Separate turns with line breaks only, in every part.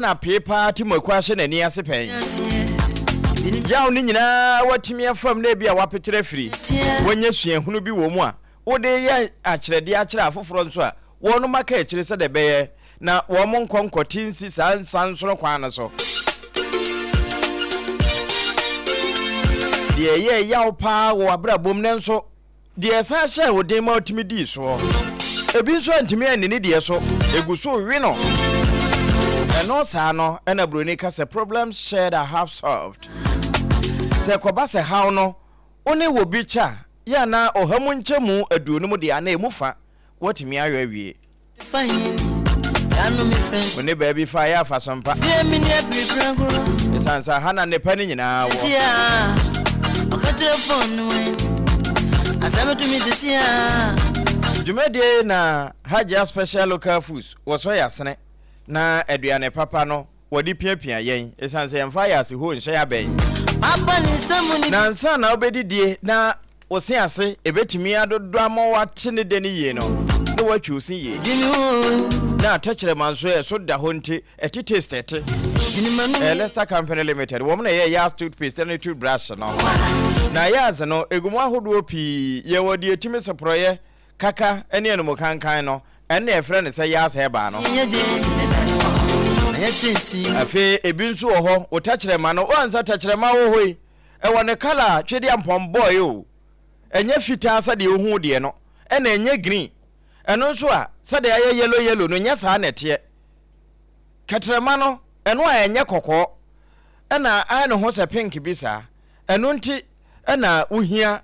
na pee paa te mako ahyɛ n'ani ase pɛn? Yaw no nyinaa watumi afam na ebia wapetere afiri. Wanya suahunu bi wɔ mu a wode reyɛ akyerɛdeɛ akyerɛ afoforɔ nso a wɔnom aka akyire sɛdeɛ ɛbɛyɛ na wɔn nkɔ nkɔte nsi saa nsansono kwan no so. Deɛ ɛyɛɛ yaw paa wɔ w'abrabɔ mu nanso Deɛ ɛsan hyɛɛ wo den ma wotumi dii soɔ. Ebi nso antumi anni ne deɛ so, egu so rewe no. Ɛno saa no ɛna buroni ka sɛ problems shared are half solved. Sɛ ɛkɔba sɛ haw no wo ne wɔ bi kyɛ a, yɛ a na ɔha mu nkyɛmu aduonum deɛ anaa emu fa woatumi ayɔ awie. Wo ne baabi fa yɛ afaso mpa. Ɛsiane sɛ ha na nnepa no nyinaa wɔ. Dwumadie na Hajia Special Local Foods wɔsɔ yɛ asene na aduane papa no wɔde piapia yɛn ɛsiane sɛ yɛmfa ayɛ ase hoo nhyɛ abɛn. Na ansa na wobɛdidie na Wo se ase ebetumi adodɔ ama woate ne dɛ no yie no, na woatwi wo se yie. Na tɛkyerɛma nso ɛso da hɔ nti ɛte taste ɛte. Ɛyɛ Lester Company Limited, wɔn na ɛyɛ Yaz toothpaste ne toothbrush no. Na Yaz no, egu mu ahodoɔ pii, yɛwɔ deɛ etumi seporɔeɛ, kaka ne anumukankan no, ɛno na yɛfrɛ no sɛ Yaz Herbal no. Afei ebi nso wɔ hɔ, wo tɛkyerɛma no, woansa tɛkyerɛma wɔ hɔ yi, Ɛwɔ ne colour a twedeɛ mpɔn bɔe o, ɛnyɛ fitaa sɛdeɛ wohu wo deɛ no, ɛna ɛnyɛ green. Ɛno nso a, sɛdeɛ ayɛ yellow yellow no, nyɛ saa na ɛteɛ. Kɛtrɛma no, ɛno a ɛnyɛ kɔkɔɔ, ɛna ayɛ ne ho sɛ pink bi saa. Ɛno nti na wohia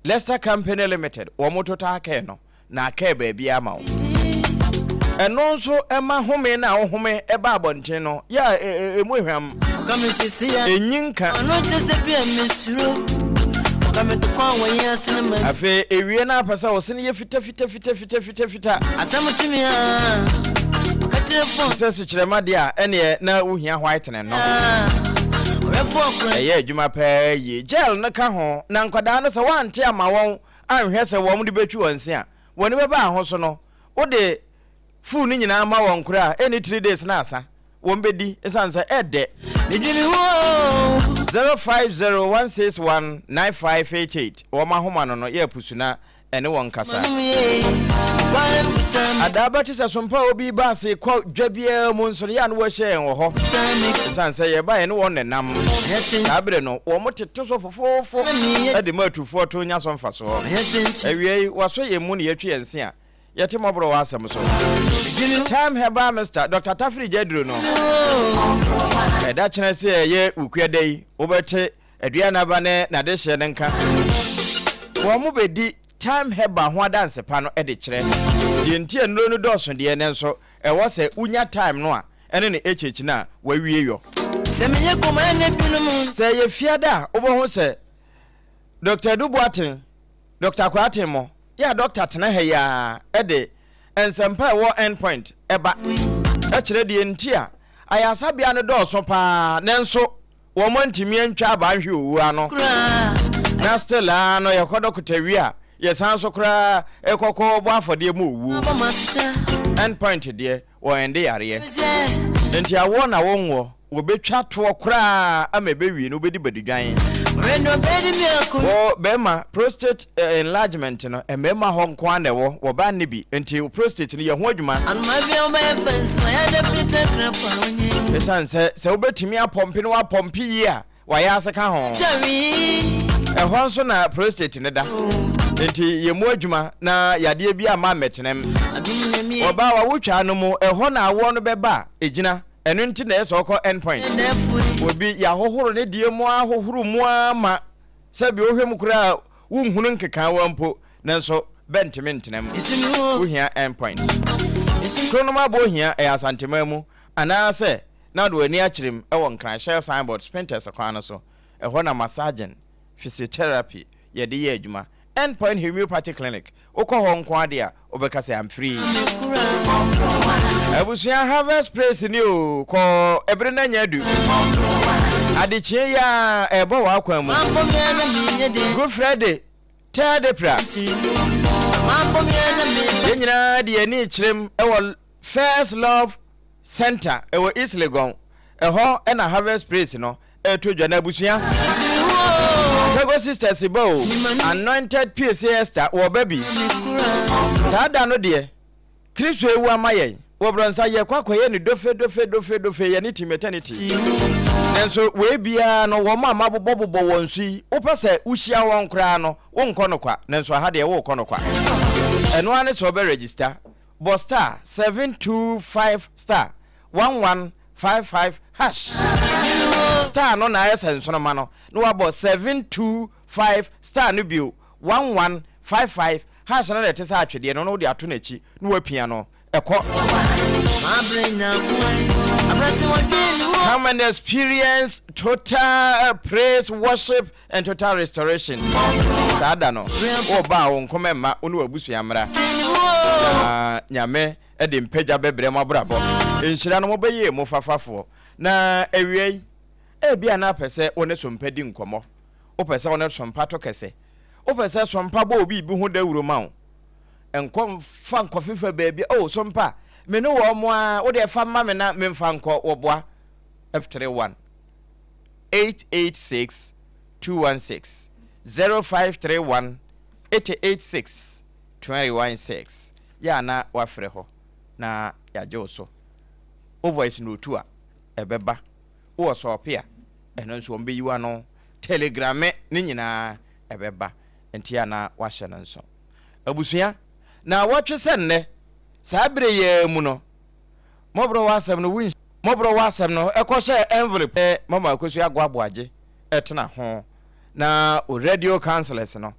Lester Company Limited, wɔn total care no. na aka baabiara ama wo. Ɛno nso ɛma home no a wohome ba abɔnten no yɛ a emu hwam. Enyi nka. Afei ewie no apɛ sɛ wo se no yɛ fitafitafitafitafita. Te sɛ sukyerɛma deɛ a, ɛneɛ na wohia whitening no. Ɛyɛ adwuma paa yie. Gel no ka ho, na nkwadaa no sɛ woante amma wɔn anhwɛ sɛ wɔn de bɛtwi wɔn se a, wɔn ani bɛba ho so no, wode food no nyinaa ma wɔn koraa a, ɛnni 3 days na asa. Wɔn bɛdi, ɛsiane sɛ ɛdɛ. 0501619588 wɔn ahoma no no yɛ apusu na ɛne wɔn kasa. Adaa bɛte sɛ sompa a obi ba ase kɔ dwa biara mu nso no yɛ a na wɔahyia yɛn wɔ hɔ. Ɛsiane sɛ yɛba yɛne wɔn nenam. Saa bere no, wɔn tete so fofoofo de ma atufoɔ to nya so mfasoɔ. Awiei, wɔasɔ yɛn mu na yɛatwi yɛn se a yɛte mmɔborɔ wɔ asɛm so. Time Herbal Mixture, Dɔkta Tafiri Gyaduro no, ɛda kyena sɛ ɛyɛ Wukuada yi, wobɛte Aduanaba ne n'adehyeɛ no nka. Wɔbɛdi Time Herbal ho adanse pa no de kyerɛ. Deɛ nti a nnuro no dɔɔso deɛ, nanso ɛwɔ sɛ wonya time no a ɛne ne HH no a wawie yɔ. Sɛ ɛyɛ fiada a, wobɛhu sɛ Dɔkta Adu Boateng, Dɔkta Kwarteng mo, yɛ a dɔkta tena ha yi ara de nsɛmpa a ɛwɔ End Point ba kyerɛ deɛ nti a ayaresabea no dɔɔso pa ara nanso wɔn antumi antwa aba anhwe owu ano. Na still ara no yɛkɔ dɔkota wie a yɛsan so koraa kɔkɔ bɔ afɔdeɛ ma owuo. End point deɛ wɔ ɛnde yareɛ. Nti awoɔ na wo nwoɔ wɔbɛtwa toɔ koraa ama ɛbɛwie no wobɛdi badudwan. Wɔ bɛrima prostate enlargement no mmarima hɔ nko ara na ɛwɔ wɔ baa nne bi nti prostate no yɛ ho adwuma. Ɛsiane sɛ sɛ wobɛtumi apɔmpe na woapɔmpe yie a wayɛ ase ka ho. Ɛhɔ nso na prostate no da. Nti yɛ mu adwuma na yadeɛ bi amma ammɛtenem. Ɔbaa wawotwaa no mu ɛhɔ na awoɔ no bɛba a ɛgyina. Ɛno nti na ɛyɛ sɛ ɔkɔ end point. Obi yɛahohoro ne deɛ mu ahohoro mu ara ma sɛbi wohwɛ mu koraa a wonhunu nkekaawa mpo nanso bɛntumi ntena mu. Wohia end point. Kronom aboɔ hia ɛyɛ Asanteman mu anaasɛ na wode w'ani akyerem wɔ Nkran Shell signboard Spintex kwan no so. Ɛhɔ na massaging, physiotherapy yɛde yɛ adwuma. End Point Homeopathy Clinic, wokɔ hɔ nko ara de a, wobɛka sɛ I'm free. Abusua Harvest Praise ni o, kɔ ɛbere no anya adu. Adekyee yi a ɛrebɔ w'akwan mu. Good Friday, 3rd April. Yɛn nyinaa de yɛn ani kyerɛm wɔ First Love. Center, ɛwɔ East Legon. Ɛhɔ na Harvest Praise no ɛreto dwa. Na abusua, Chicago Sisters ba o, Anointed Piesie Esther wɔba bi. Saa da no deɛ, Kristo awu ama yɛn. Wɔ brɔnsa yɛkɔ akɔyɛ no dofe dofe dofe dofe yɛne team eternity. Nanso wei biara no wɔn a mabobɔbobɔ wɔn so yi, wopɛ sɛ wohyia wɔn koraa no, wonkɔ no kwa. Nanso aha deɛ worekɔ no kwa. Ɛno ara ne sɛ wobɛ register. Bɔ star 725 star 1155 hash. Star no na ayɛ sɛ nsoromma no, na wabɔ 725 star no bio, 1155 hash no na ɛte sɛ atwedeɛ no na wode ato n'akyi na wapia no ɛkɔ. Come and experience total praise, worship and total restoration. Saa da no, woba a wo nkɔmɛ mma wo ne w'abusua mmra. Na Nyame de mpagya bɛbrɛ mo abrabɔ. Nhyira no mobɛyɛ emu fafafoɔ. Na awiei, ebia na apɛ sɛ wo ne Sompa di nkɔmmɔ. Wopɛ sɛ wo ne Sompa to kɛsɛ. Wopɛ sɛ Sompa bɔ obi bi ho dawuro ma wo. Nkɔ mfa nkɔfefa baabi, oh Sompa, me ne wɔn mo ara, wo deɛ fa ma me na memfa nkɔ, wɔboa. 531 886 216 0531 886 216 yɛ a na woafrɛ hɔ na yɛagye wo so. Wo voice note a, ɛbɛba. Wowɔ sɔɔpe a, ɛno nso wɔbɛyi wo ano. Telegrame ne nyinaa ɛbɛba. Nti a na woahyɛ no nso. Abusua, naawɔtwe sɛ nnɛ, saa berɛ yi ara mu no, mmɔborɔ w'asɛm no, wonhyia. Mmɔborɔ w'asɛm no, ɛkɔhyɛɛ envelope ne Mama Akosua Agoaboagye tena ho na wo radio councillors no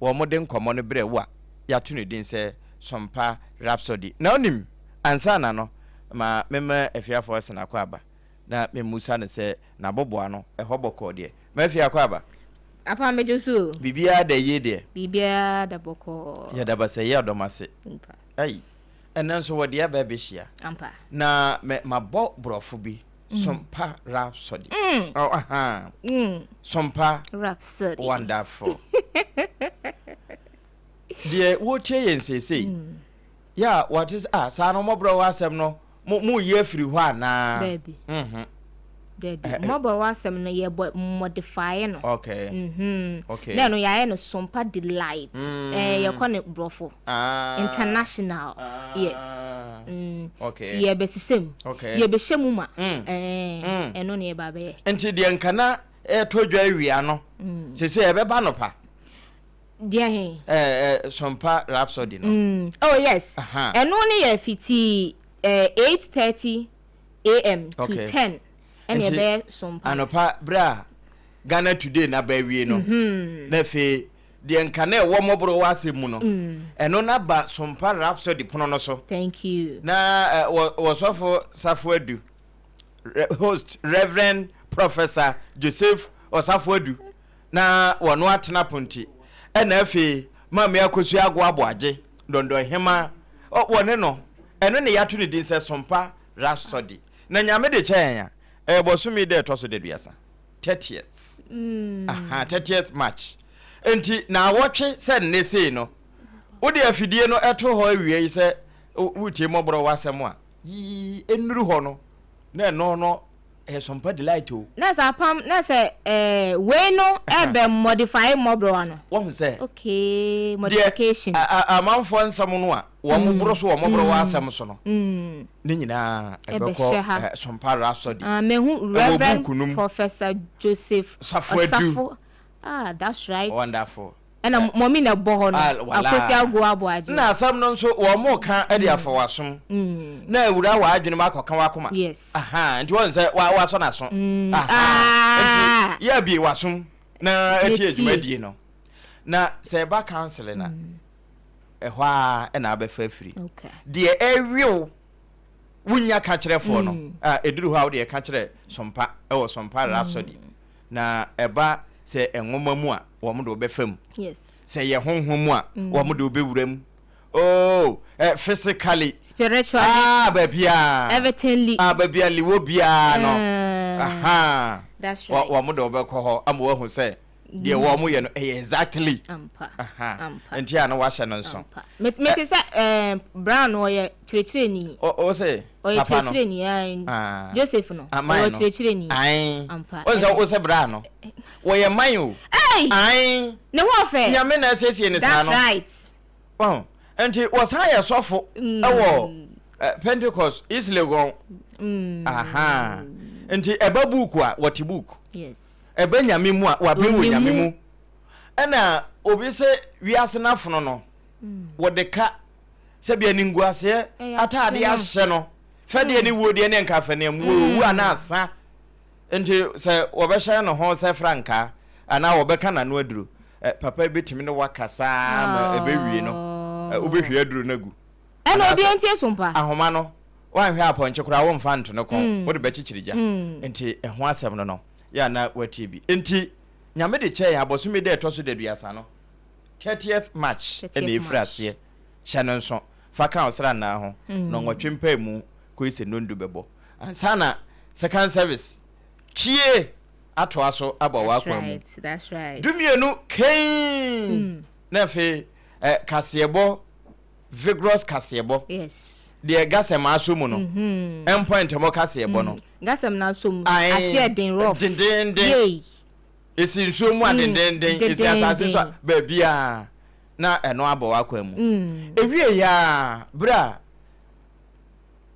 wɔde nkɔmmɔ no brɛ wo a, yɛato no din sɛ Sompa Rhapsody. Na wonim, ansa na no, ma memma Afiafoɔ Asen Akwaaba na memmusa no sɛ n'aboboano, ɛhɔ bɔkɔɔ deɛ. M'Afie Akwaaba.
Apa megye so o.
Biribiara da yie deɛ.
Biribiara da bɔkɔɔ.
Yɛda Basɛyi Adɔm ase.
Ampa.
Ei, ɛnnɛ nso wɔde aba abɛhyia.
Ampa.
Na me, mabɔ borɔfo bi. Sompa Rhapsody. Oh, aha. Sompa
Rhapsody.
Wonderful. Deɛ wotie yɛn seesei, yɛ a wɔte sɛ, ah, saa no mmɔborɔ wɔ asɛm no, mo mo yi afiri hɔ anaa?
Daabi.
Mhm.
Daabi.
Eh, eh.
Mmɔborɔ wɔ asɛm no yɛbɔ modify no.
Okay.
Mhm.
Okay.
Na ɛno yɛayɛ no Sompa Delight.
Mm.
Eh, yɛkɔ ne borɔfo.
Ah.
International.
Ah.
Yes. Mm.
Okay.
Ti yɛbɛsesɛ mu.
Okay.
Yɛbɛhyɛ mu ma.
Mm.
Eh,
Mm.
ɛno ne yɛba bɛyɛ.
Nti deɛ nka na ɛtɔ dwa awia no, seesei ɛbɛba anɔpa.
Deɛ he?
Eh, eh, Sompa Rhapsody no.
Mm. Oh yes.
Aha.
Ɛno ne yɛ fiti eh, 8:30 am to
Okay.
10 ɛne
Nti,
ɛbɛyɛ Sompa.
Anɔpa berɛ a Ghana Today no aba awie no,
Mm-hmm.
na afei deɛ nka na ɛwɔ mmɔborɔ wɔ asɛm mu no,
Mm.
ɛno no aba Sompa Rhapsody pono no so.
Thank you.
Na eh, wɔ, wɔsɔfo Safo Adu, Re, host Reverend Professor Joseph Osafo Adu, na wɔno atena ponti. Ɛna afei Maame Akosua Ago Aboagye, Dɔndɔnhema, ɔ, wɔne no, ɛno ne yɛato ne din sɛ Sompa Rhapsody. Na Nyame de kyɛ yɛn a, ɛyɛ bɔsome da ɛtɔ so daduasa, 30th. Aha, 30th March. Enti naawɔtwe sɛ nnɛ sei no, wode afidie no ɛto hɔ awia yi sɛ woretie mmɔborɔ w'asɛm a, yii, ɛnnuru hɔ no, na ɛno no ɛyɛ Sompa Delight o.
Na sɛ apam, na sɛ ɛɛ wei no ɛbɛ modify mmɔborɔwa no.
Wahu sɛ.
Okay, modification.
Deɛ amanfoɔ nsɛm no a wɔn boro so wɔ mmɔborɔwa asɛm so no, ne nyinaa ɛbɛkɔ Sompa Rhapsody.
Ah, mehu Reverend Professor Joseph
Osafo Adu.
Osafo. Ah, that's right.
Wonderful.
Ɛna mɔmi na ɛbɔ hɔ no.
Ah, wala.
Akosi Ago Aboagye.
Na asɛm no nso wɔn mo ka de afa w'asom. Na awura w'adwene mu akɔka w'akoma.
Yes.
Aha, nti wɔn sɛ wa wasɔ n'aso. Aha,
Ah.
nti yɛ abie w'asom na ɛti
Metie.
adwumadie no. Na sɛ ɛba counseling a, ɛhɔ ara ɛna abɛfa afiri.
Okay.
Deɛ ɛwew wonya ka kyerɛfoɔ no, a ɛduru hɔ a wode ɛka kyerɛ Sompa ɛwɔ Sompa Rhapsody. Na ɛba sɛ nwoma mu a, wɔn de wo bɛfa mu.
Yes.
Sɛ ɛyɛ honhom mu a, wɔn de wo bɛwura mu. Oh, eh, physically.
Spiritually.
Ah, baabiara.
Everythingly.
Ah, baabi a liwo biara no.
Uh,
Aha.
That's right.
Wɔn de wo bɛkɔ hɔ ama wɔahu sɛ. Deɛ wɔn yɛ no ɛyɛ exactly.
Ampa.
Aha.
Ampa.
Nti a na wahyɛ no nso.
Ampa. Mete mete sɛ ɛɛ Brown no ɔyɛ kyerɛkyerɛni.
O o sɛ
Ɔyɛ
papa no.
kyerɛkyerɛni ae.
Ah.
Joseph no.
Ah, man
Ɔyɛ
no.
kyerɛkyerɛni.
Ae.
Ampa.
O sɛ o sɛ bra no. Wɔyɛ man o.
Ei!
Ae.
Ne ho ɔfɛ.
Nyame na asiesie ne saa
That's
no.
right.
Wahu? Nti wɔsan yɛ sɔfo wɔ Pentecost, East Legon. Aha. Nti ɛba buuku a, wɔte buuku.
Yes.
Ɛba nyame mu a, waben wɔ
Onim
nyame
mu.
mu. Ɛna obi sɛ wiase no afono no, wɔde ka sɛ bia animguaseɛ
Ɛyɛ
ataadeɛ
afono.
ahyɛ no, fɛdeɛ ne wuo deɛ ne nka afɛneɛ mu, owu anaa asa. Nti sɛ wɔbɛhyɛ ne ho sɛ frankaa anaa wɔbɛka n'ano aduro, papa yi bɛtumi ne wo akasa ara ma ɛbɛwie no, wobɛhwie aduro no agu.
Ɛna obi
Anaasɛ
ntie so mpa.
ahoma no, woanhwɛ apɔnkye koraa womfa nto ne kɔn, wode bɛkyekyere gya. Nti ɛho asɛm no no, yɛ a na woatie bi. Nti Nyame de kyɛɛ yɛn abɔsome da a ɛtɔ so daduasa no, 30th March na
30th
ɛfiri
March.
aseɛ. Hyɛ no nso, fa ka ɔsrannaa ho, nnɔnwɔtwe mpaemu kɔsi sɛ nnɔndu bɛbɔ. Ansa na second service twie atoa so aba w'akwan mu. Dumienu kɛn mm. na afei eh, kaseɛbɔ vigorous kaseɛbɔ deɛ gasɛm aso mu no mm-hmm. ɛmpɔ ntɛmɔ kaseɛbɔ no mm.
gasɛm no aso mu aseɛ den rough
dendenden esi nsuo mu a mm. dendenden esi asase so a baabiara na ɛno abɔ w'akwan mu mm. ewie yaa bere a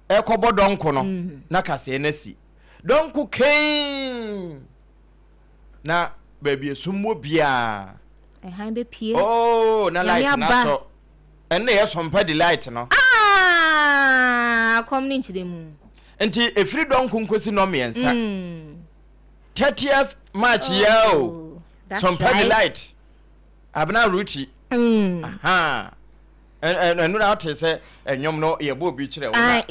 ɛrekɔbɔ dɔnko no na kaseɛ no asi. Dɔnko kee na baabi esum wɔ biara.
Ɛhan bɛpie.
Oh, na light no asɔ. Ɛno na ɛyɛ sɔmpa di light no.
Ah, akɔm ne nkyerɛ mu.
Nti efiri dɔnko nkosi nɔ mmiɛnsa. 30th March oh, yɛ o. Sɔmpa di light. Abena Ruti. Mm. Aha. Ɛno na wote sɛ ɛnwom no yɛbɔ obi kyerɛ wo na.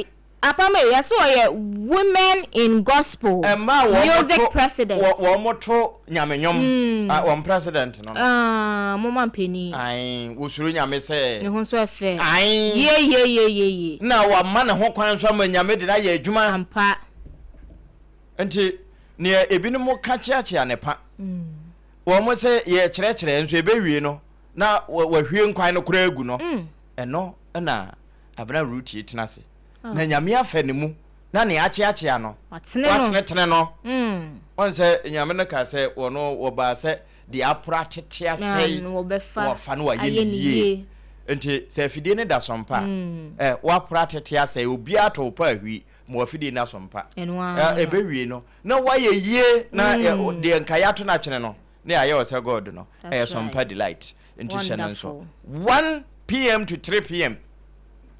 Apam ei, yɛse ɔyɛ Women in Gospel Music President.
Wɔn to nyame nwom, wɔn president no no.
Ah, mo ma mpanin.
Ae, wɔsuro nyame sɛ.
Ne ho nso ɛfɛ.
Ae.
Yie yie yie yie yie.
Na wɔama ne ho kwan nso ama nyame de no ayɛ adwuma.
Ampa.
Nti, nea ebinom ka kyeakyea ne pa. Wɔn sɛ yɛkyerɛkyerɛ nso ɛbɛwie no. na wahwie nkwan no koraa agu no, ɛno na Abena Rutie tena ase. Na Nyame afa ne mu, na nea akyeakyea no, watenetene no. Wɔn sɛ Nyame no kaa sɛ wɔno wɔbaa sɛ deɛ apora atete asɛe, wɔfa no wayɛ ne yie. Nti sɛ afidie no da so mpa a, wapora atete asɛe, obiara tɔ wo pa ahwi ma wafidie no aso mpa. Ɛbɛwie no, na wayɛ yie na deɛ nka yɛato no atwene no, Ne ayɛ wɔ sɛ God no ɛyɛ Sompa Delight nti hyɛ no nso 1pm to 3pm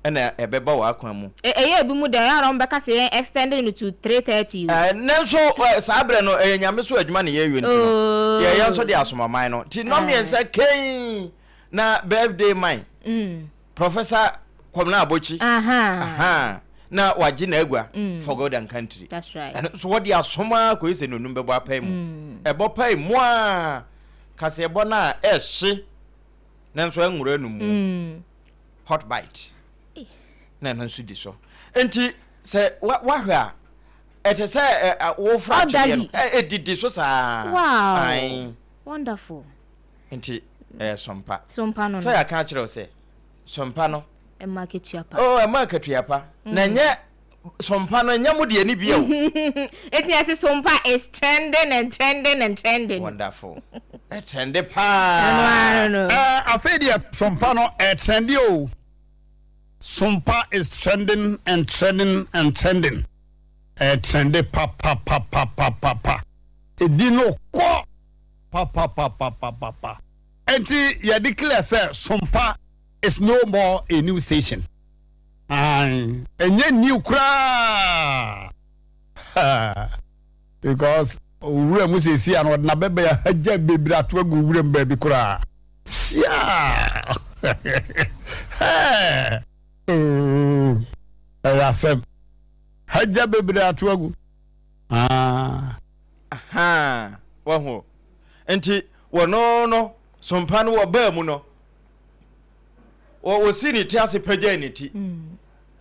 ɛna ɛbɛba wɔ akwan mu.
Ɛyɛ ebi mu dɛ ɛyɛ a na wɔn bɛka sɛ yɛn extend no to 3:30 o.
Nanso saa berɛ no ɛyɛ Nyame so adwuma na yɛyɔ nti no yɛyɛ nso de asom ɔman no nti nnɔmmiɛnsa kɛn na birthday man. Professor Kwamina Abokyi. Aha. Na wagye n'agua mm. for God and country.
That's right.
Ɛno nso wɔde asom ara kɔyi sɛ nonum bɛbɔ apae mu. Mm. Ɛbɔ pae mu a kaseɛbɔ no a ɛhye nanso ɛnworo anum mu. Mm. Hot bite. Eh. Na ɛno nso di so. Nti sɛ wahwɛ a ɛte sɛ wofra atwedeɛ no ɛdidi so saa.
Wow. Wonderful.
Nti ɛyɛ sompa.
Sompa no no.
Sɛ yɛaka akyerɛ wo sɛ sompa no.
Ɛma akatua pa.
Oh, ɛma akatua pa. Mm. Na ɛnyɛ sompa no ɛnyɛ mo deɛ ne bia o.
Eti yɛse sompa is trending and trending and trending.
Wonderful. Ɛtrende paa.
Ɛno ara no.
Ɛɛ afei deɛ sompa no ɛtrende o. Sompa is trending and trending and trending. Ɛtrende papapapapapa. Edi no kɔ. Papapapapapa. Enti yɛ declare sɛ Sompa is no more a new station. Ae, ɛnyɛ new koraa. Because owura mu seesie a na ɔde n'abɛbɛn ahagya bebree ato agu owura mu baabi koraa. Siaa! Hɛɛ! Ɛyɛ asɛm. Hagya bebree ato agu. Ah.
Ahaa, wahu o. Nti wɔno no, sompa no wɔbaa mu no, wɔsii ne ti ase pagyaa ne ti.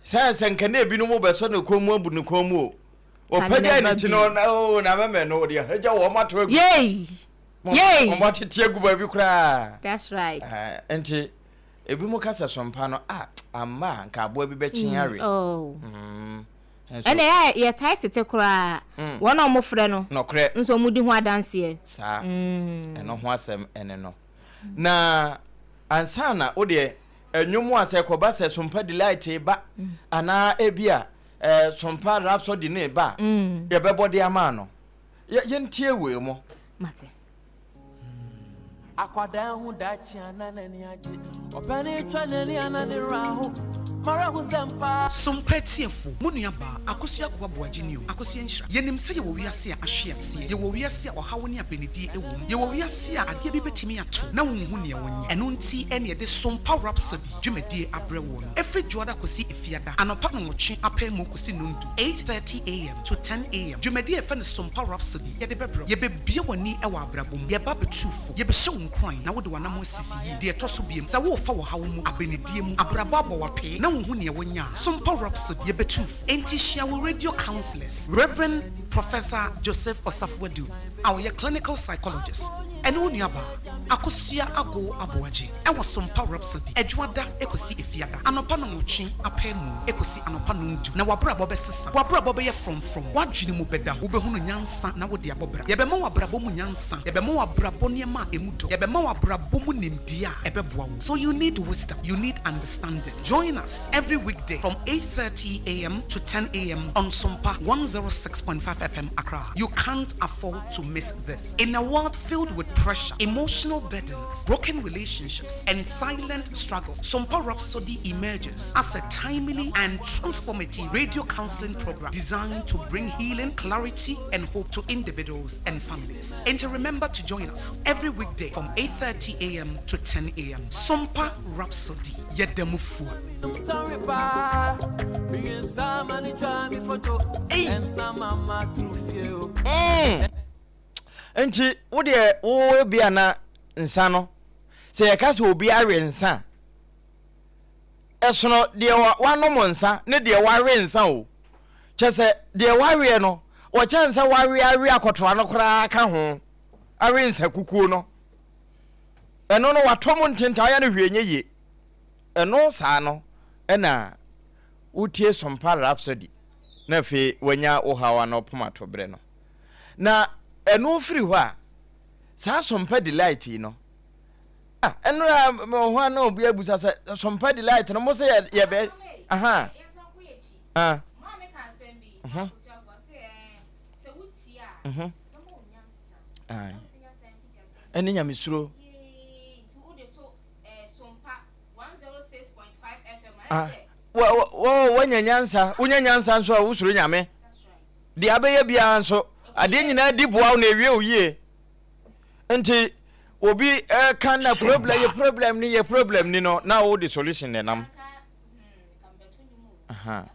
Sɛ sɛ nka na ebinom bɛsɔ ne kɔn mu abu ne kɔn mu o. Wɔpagyaa ne ti no, na o na mɛmɛ no, wɔde ahagya wɔn ato agu.
Yei! Yay!
Wɔn atete agu baabi koraa.
That's right.
Nti ebi mo kasa sompa no a amma a nka aboa bi bɛkye awe.
Oh. Ɛna ɛyɛ yɛtae tete koraa. Wɔn a wɔfrɛ no.
Nɔkorɛ.
Nso wɔn di ho adanseɛ.
Saa. Ɛno ho asɛm ɛne no. Na ansa na wo deɛ ɛnwom a sɛ ɛkɔba sɛ sompa delight ba anaa ebi a sompa rhapsody ne ba yɛbɛbɔ de ama no. Yɛntie wei mo.
Mate.
Akwadaa ho daakye a na n'ani agye. Ɔpanin twa n'ani a na ne werɛ aho. M'awerɛhosɛm paa.
Sompa atiefo, mo nua baa, Akosua Akoa Boagye ni o, Akosua Nhyira. Yɛnim sɛ yɛwɔ wiase a ahwe aseɛ, yɛwɔ wiase a ɔhaw ne apɛnidie wɔ mu, yɛwɔ wiase a adeɛ bi bɛtumi ato na wonhu neɛ wonyɛ. Ɛno nti na yɛde Sompa Rhapsody dwumadie abrɛ woɔ no. Ɛfiri Dwoada kɔsi Efiada, anɔpa nnɔnwɔtwe apaamu kɔsi nnɔndu, 8:30 am to 10 am, dwumadie a yɛfrɛ no Sompa Rhapsody yɛde bɛbrɛ wo. Yɛbɛbue w'ani wɔ abrabɔ mu, yɛba abɛtu fo, yɛbɛhyɛ wo nkuran na wode w'anammɔn asisi yie. Deɛ ɛtɔ so biom, sɛ worefa ɔhaw mu, abenedie mu, abrabɔ abɔ wo apee na wonhu neɛ wonyɛ a, Sompa Rhapsody, yɛbɛtu fo. Enti hyia wo radio counsellors, Rev. Professor Joseph Osafo Adu a ɔyɛ clinical psychologist ɛne wo nuabaa, Akosua Agow Aboagye wɔ Sompa Rhapsody, Adwuada kɔsi Efiada, anɔpa nnɔnwɔtwe apaamu kɔsi anɔpa nnɔndu, na w'abrabɔ bɛsesa, w'abrabɔ bɛyɛ frɔmfrɔm, w'adwene mu bɛda hɔ, wobɛhunu nyansa na wode abɔ bra. Yɛbɛma wo abrabɔ mu nyansa, yɛbɛma wo abrabɔ nneɛma a ɛmu dɔ, yɛbɛma wo abrabɔ mu nimdeɛ a ɛbɛboa wo. So you need wisdom, you need understanding. Join us every weekday from 8:30 am to 10 am on Sompa 106.5 FM Accra. You can't afford to miss this. In a world filled with pressure, emotional burdens, broken relationships, and silent struggles, Sompa Rhapsody emerges as a timely and transformative radio counseling program designed to bring healing, clarity, and hope to individuals and families. And to remember to join us every weekday from 8:30 a.m. to 10 a.m. Sompa Rhapsody, Yedemufua.
Sorry paa,
Mm. Nti wo deɛ wo ebia na nsa no sɛ yɛka sɛ obi awe nsa a ɛsono deɛ wanom nsa ne deɛ wawe nsa o kyɛ sɛ deɛ waweɛ no wɔkyɛ nsa wawe awe akɔtoa no koraa ka ho awe nsa kukuo no ɛno no watɔ mu ntentan ayɛ no hwee nyɛ yie ɛno saa no ɛna wotie Sompa Rhapsody na afei wanya wo haw ano pomato berɛ no. Na ɛno firi hɔ a, saa Sompa Delight yi no, ah, ɛnora hɔ a na obi abusa sɛ Sompa Delight no mo sɛ yɛ yɛbɛ aha ah mhm mhm ah ɛne nyamesuro. Ah, woanya nyansa, wonya nyansa nso a wosuro Nyame. Deɛ abɛyɛ biara nso, adeɛ nyinaa di boa wo na ewie wo yie. Nti obi ɛka na problem yɛ problem ni yɛ problem ni no na wo de solution na ɛnam. Aha.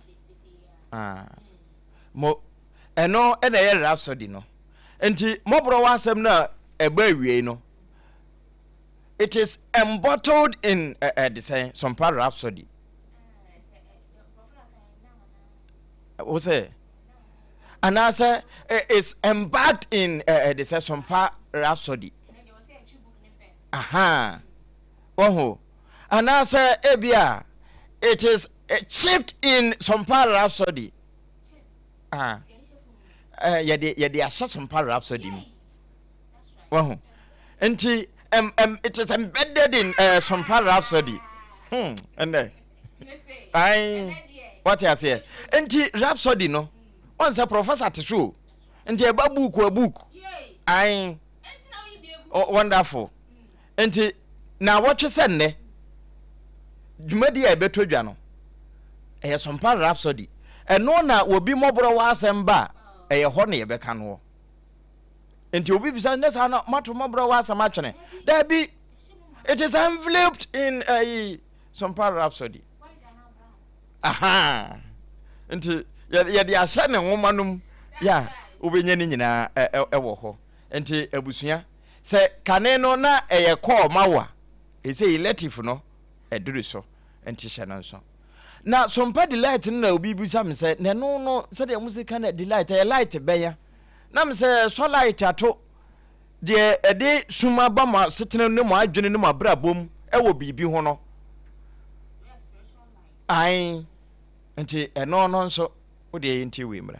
Ah. Mo ɛno ɛna ɛyɛ rhapsody no. Nti mɔborɔ wɔ asɛm no a ɛbɔ awiei no. It is embattled in ɛde sɛn Sompa Rhapsody. Wo sɛ anaasɛ is embarked in ɛde sɛ Sompa Rhapsody. Aha, wɔho anaasɛ ebia it is chipped in Sompa Rhapsody. Ah, yɛde yɛde ahyɛ Sompa Rhapsody mu. Wahu? Nti, um, um, it is embedded in uh, Sompa Rhapsody. Ɛnɛ. Ae, wate aseɛ. Nti, Rhapsody no, wɔn sɛ professor te so o. Nti, ɛba book a book. Ae, wonderful. Nti, na wɔtwe sɛ nnɛ, dwumadi a ɛbɛtɔ dwa no, ɛyɛ Sompa Rhapsody. Ɛno na wɔbi mmɔborɔ wɔ asɛm ba a, ɛyɛ hɔ na yɛbɛka noɔ. Nti obi bisa ne saa na moato mɔborɔ wɔ asɛm atwene. Daabi, it is enveloped in uh, Sompa Rhapsody. Aha. Nti yɛde ahyɛ ne nwoma no mu yɛ a wobɛnya ne nyinaa ɛwɔ hɔ. Nti abusua, sɛ kane no na ɛyɛ kɔɔ ma wo a, ɛsɛ elective no ɛduru so nti hyɛ no nso. Na Sompa delight no na obi bisa me sɛ, na ɛno no sɛdeɛ mo se ka na delight ɛyɛ light bɛn a? Na me sɛ sɔ light ato. Deɛ ɛde sum aba mo asetena ne mo adwene ne mo abrabɔ mu wɔ biribi ho no. Ae, nti ɛno no nso, wo deɛ yɛntie wei mmra.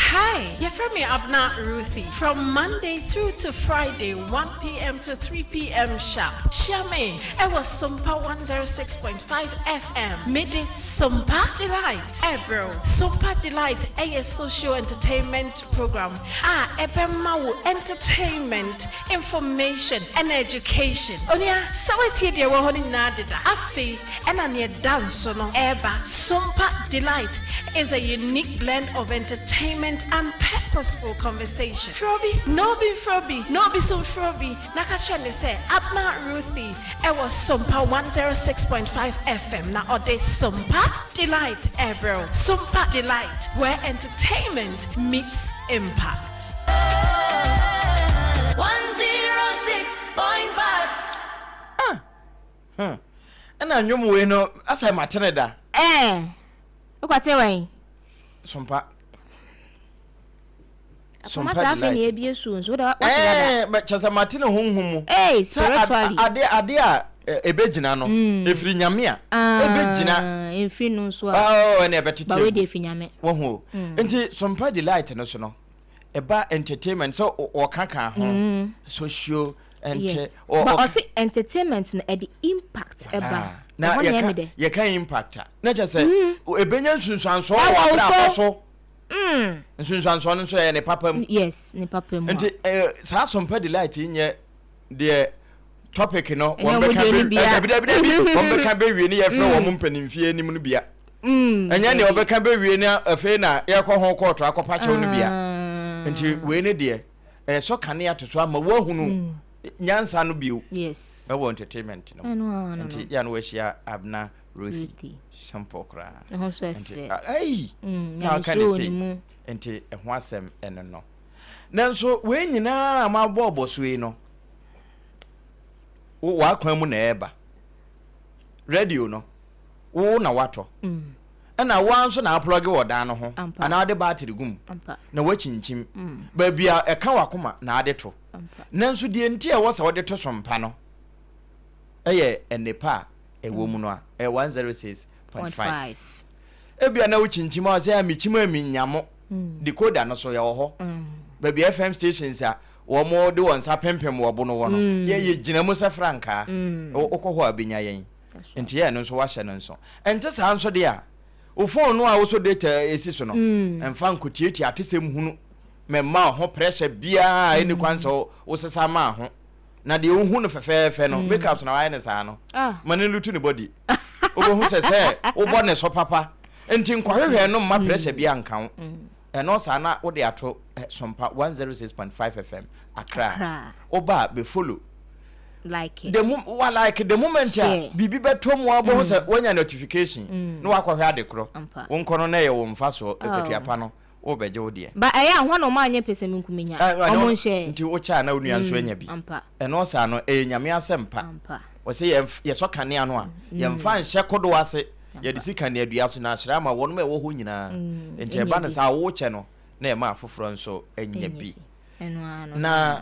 Hi, yɛfrɛ me Abena Ruthie. From Monday through to Friday, 1pm to 3pm sharp. Hyia me ɛwɔ Sompa 106.5 FM. Mede Sompa Delight ɛrebrɛ wo. Sompa Delight ɛyɛ socio entertainment program a ɛbɛma wo entertainment, information ɛna education. Onua, sɛ woatie deɛ ɛwɔ hɔ no nyinaa deda, afei ɛna neɛ ɛda nso no ɛreba. Sompa Delight is a unique blend of entertainment and purposeful conversation. Frɛ obi na obi mfrɛ obi na obi nso mfrɛ obi na ka kyerɛ no sɛ Abner Ruthie ɛwɔ Sompa 106.5 FM na ɔde Sompa Delight ɛrebrɛ wo. Sompa Delight, where entertainment meets impact.
106.5. Ah! Hmm. Ɛna nnwom wei no, asɛ mate ne da.
Ɛɛ, wokɔte wɛn?
Sompa.
Akoma saa afei na ebie su nso wode wate dada.
Ɛɛ, kyɛ sɛ mate ne honhom mu.
Ee, spiritually.
Sɛ ade ade a ebegyina no, mm. efiri nyame a. Ah, ebegyina.
Efiri no nso a.
Oh, ɛna ɛbɛtete.
Ba wei de efiri nyame.
Wɔho o. Mm. Nti Sompa Delight no so no, ɛba entertainment sɛ wɔka ka ho. Mm. Socio
ɛnkyɛ. Yes. But ɔse entertainment no ɛde impact ɛba.
Na yɛka yɛka impact a. Na kyɛ sɛ ebenya nsunsuansoɔ wɔ abrabɔ so.
Mm.
Nsunsuansoɔ no nso ɛyɛ ne papa mu.
Yes, ne papa mu.
Nti eh, saa Sompa Delight yi nyɛ deɛ topic no wɔn bɛka bɛ dabi dabi dabi wɔn bɛka bɛwie ne yɛfrɛ wɔn mm. mpanimfie anim no bia.
Mm,
ɛnyɛ deɛ wɔbɛka bɛwie ne afei na yɛkɔ ho kɔɔto akɔpa kyɛw no bia.
Ah.
Nti wei ne deɛ ɛsɔ kanea to so ama woahunu mm. nyansa no bio.
Yes.
Ɛwɔ entertainment no. Nti yɛ no wɔahyia Abena Ruthie simple koraa.
Ɛho nso
Nti
ɛfɛ.
ayi
Mm,
na aka ne
nyamesuo wɔ
sei
ne mu.
nti ɛho asɛm ɛno no. Nanso wei nyinaa a mabɔ ɔbɔ so yi no wo w'akwan mu na ɛreba. Radio no wo na watɔ.
Mm.
Ɛna woa nso na aplɔge wɔ dan no ho
Ampa.
anaa wode battery gu mu
Ampa.
na woakyinkyim.
Mm.
Baabi a ɛka w'akoma na ade to.
Ampa.
Nanso deɛ nti a ɛwɔ sɛ wode to so mpa no ɛyɛ nnepa a ɛwɔ mu no a, ɛyɛ 106.5. Ebia na wokyinkyim a sɛ a mekyim a menya mo.
Mm.
Decoder no so yɛwɔ hɔ.
Mm.
Baabi FM stations a wɔn de wɔn nsa pempem wɔ bo no wɔ no.
Mm.
Yɛ yɛgyina mu sɛ frankaa. Wokɔ hɔ a bɛnya yɛn. Nti yɛ no nso wahyɛ no nso. Ɛnte saa nso deɛ a, wo phone no a wosɔ data esi so no, mfa nkɔtiatia atesɛm hunu. Mɛmma wo ho pressure biara a ɛnni kwan sɛ wosesa maa ho. Na deɛ wohu no fɛfɛɛfɛ no, makeups na wayɛ no saa no,
Ah.
ma no lutu ne body. Wobɛhu sɛ sɛ wobɔ ne so papa. Nti nkɔhwehwɛ no mma pressure bi anka wo. Ɛno saa na wode ato eh, Sompa 106.5 FM Accra.
Accra.
Woba a bɛ follow.
Like it.
The mo wa like the moment a
Share.
biribi bɛtɔ mu a wobɛhu sɛ woanya notification na wakɔhwɛ ade korɔ.
Ampa.
Wo nkɔ no na ɛyɛ wo mfasoɔ, akatua
Oh.
pa no wobɛgye wo deɛ.
Ba ɛyɛ a hɔn na ɔmo anyɛ pɛsɛmenkominya, ɔmo nhyɛ.
Nti wokyɛ a na wo nua nso anya bi.
Ampa.
Ɛno saa no ɛyɛ Nyame asɛmpa.
Ampa.
Ɔse yɛn yɛsɔ kanea no a yɛnfa nhyɛ kodoɔ ase, yɛde si kaneadua so na ahyerɛ ama wɔnom a ɛwɔ hɔ nyinaa. Nti ɛba no saa a wokyɛ no na ɛma afoforɔ nso nya bi.
Ɛno ara no.
Na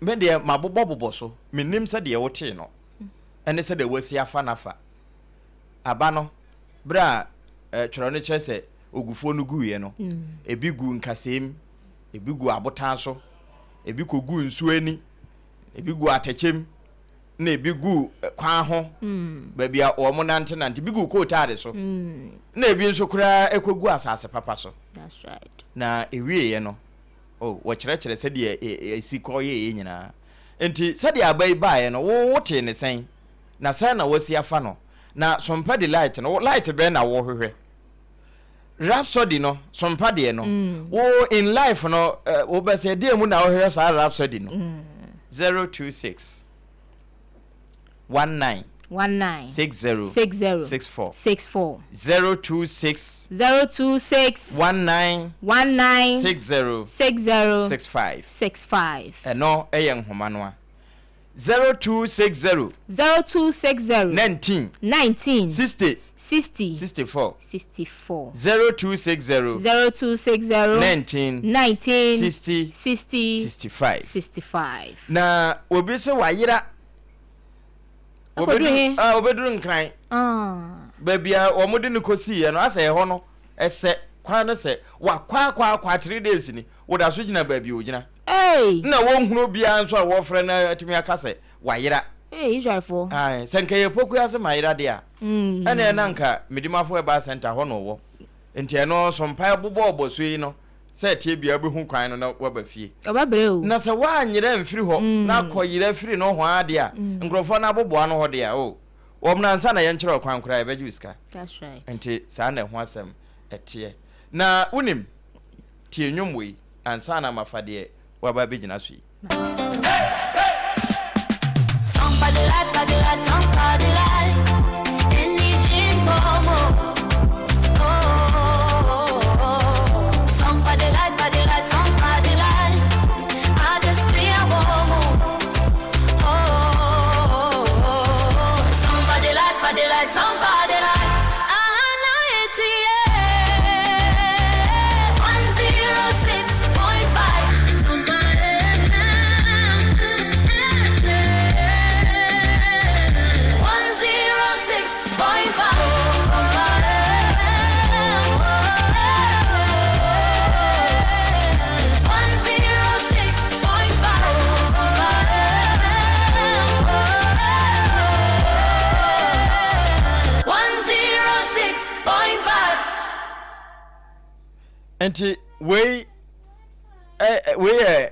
me deɛ mabobɔbobɔ so, mennim sɛdeɛ wotee no ɛne sɛdeɛ woasi afa no afa. Aba no, berɛ a twerɛ no kyerɛ sɛ ogufoɔ no guiɛ no, ebi guu nkasɛɛ mu, ebi guu abotan so, ebi kɔguu nsuo ani, ebi guu atɛkyɛ mu, na ebi guu kwan ho, baabi a wɔn nantenante, ebi guu kootaade so, na ebi nso koraa ɛkɔgu asase papa so. Na ewieɛ no, oh, wɔkyerɛkyerɛ sɛdeɛ ɛsi kɔyɛeɛ nyinaa. Nti sɛdeɛ aba yi baeɛ no, wo wotee ne sɛn? Na sɛn na woasi afa no? Na Sompa Delight no, light bɛn na wohwehwɛ? Rhapsody no, Sompa deɛ no, wo in life no, wobɛ sɛ ɛdeɛ mu na wohwehwɛ saa Rhapsody no? 026 19
19
60
60
64
64
026
026
19
19
60
60
65
65.
Ɛno yɛ nhoma no a. 0260.
0260.
19.
19.
60.
60.
64.
64.
0260.
0260.
19.
19.
60.
60.
65.
65.
Na obi sɛ wayera.
Akɔduru he?
Ah, obeduru Nkran.
Ah.
Baabi a wɔn de no kɔsiiɛ no, asɛ ɛhɔ no, ɛsɛ kwan no sɛ wakɔ akɔ akɔ 3 days ni, woda so gyina baabi a ogyina.
Hey.
Na wɔnhunu obiara nso a wɔfrɛ no atumi aka sɛ wayera.
Hey, Israelfoɔ.
Ae, sɛ nka yɛ poku ase ma yera deɛ a, ɛna ɛna nka Medimafo Herbal Center hɔ na ɔwɔ. Nti ɛno so mpae bobɔ ɔbɔ so yi no, sɛ ɛteɛ biara wobɛhu kwan no na waba fie.
Ɔbɛbrɛ o.
Na sɛ woanyera amfiri hɔ na akɔyera firi nohoa deɛ a, nkurɔfoɔ no aboboa no hɔ deɛ a, o, wɔn no ansa na yɛnkyerɛ wo kwan koraa yɛbɛgye wo sika.
That's right.
Nti saa na ɛho asɛm ɛteɛ. Na wonim, tie nnwom wei ansa na mafa deɛ waba abɛgyina so yi.
Somebody like, body like, somebody like, anything come oh, oh, oh. Somebody like, body like, somebody like, I just feel a woman. Oh, oh, oh. Somebody like, body like, somebody like, 88, 106.5. Somebody, 106.5. Somebody, 106.5. Somebody, 106.5.
Nti wei wei yɛ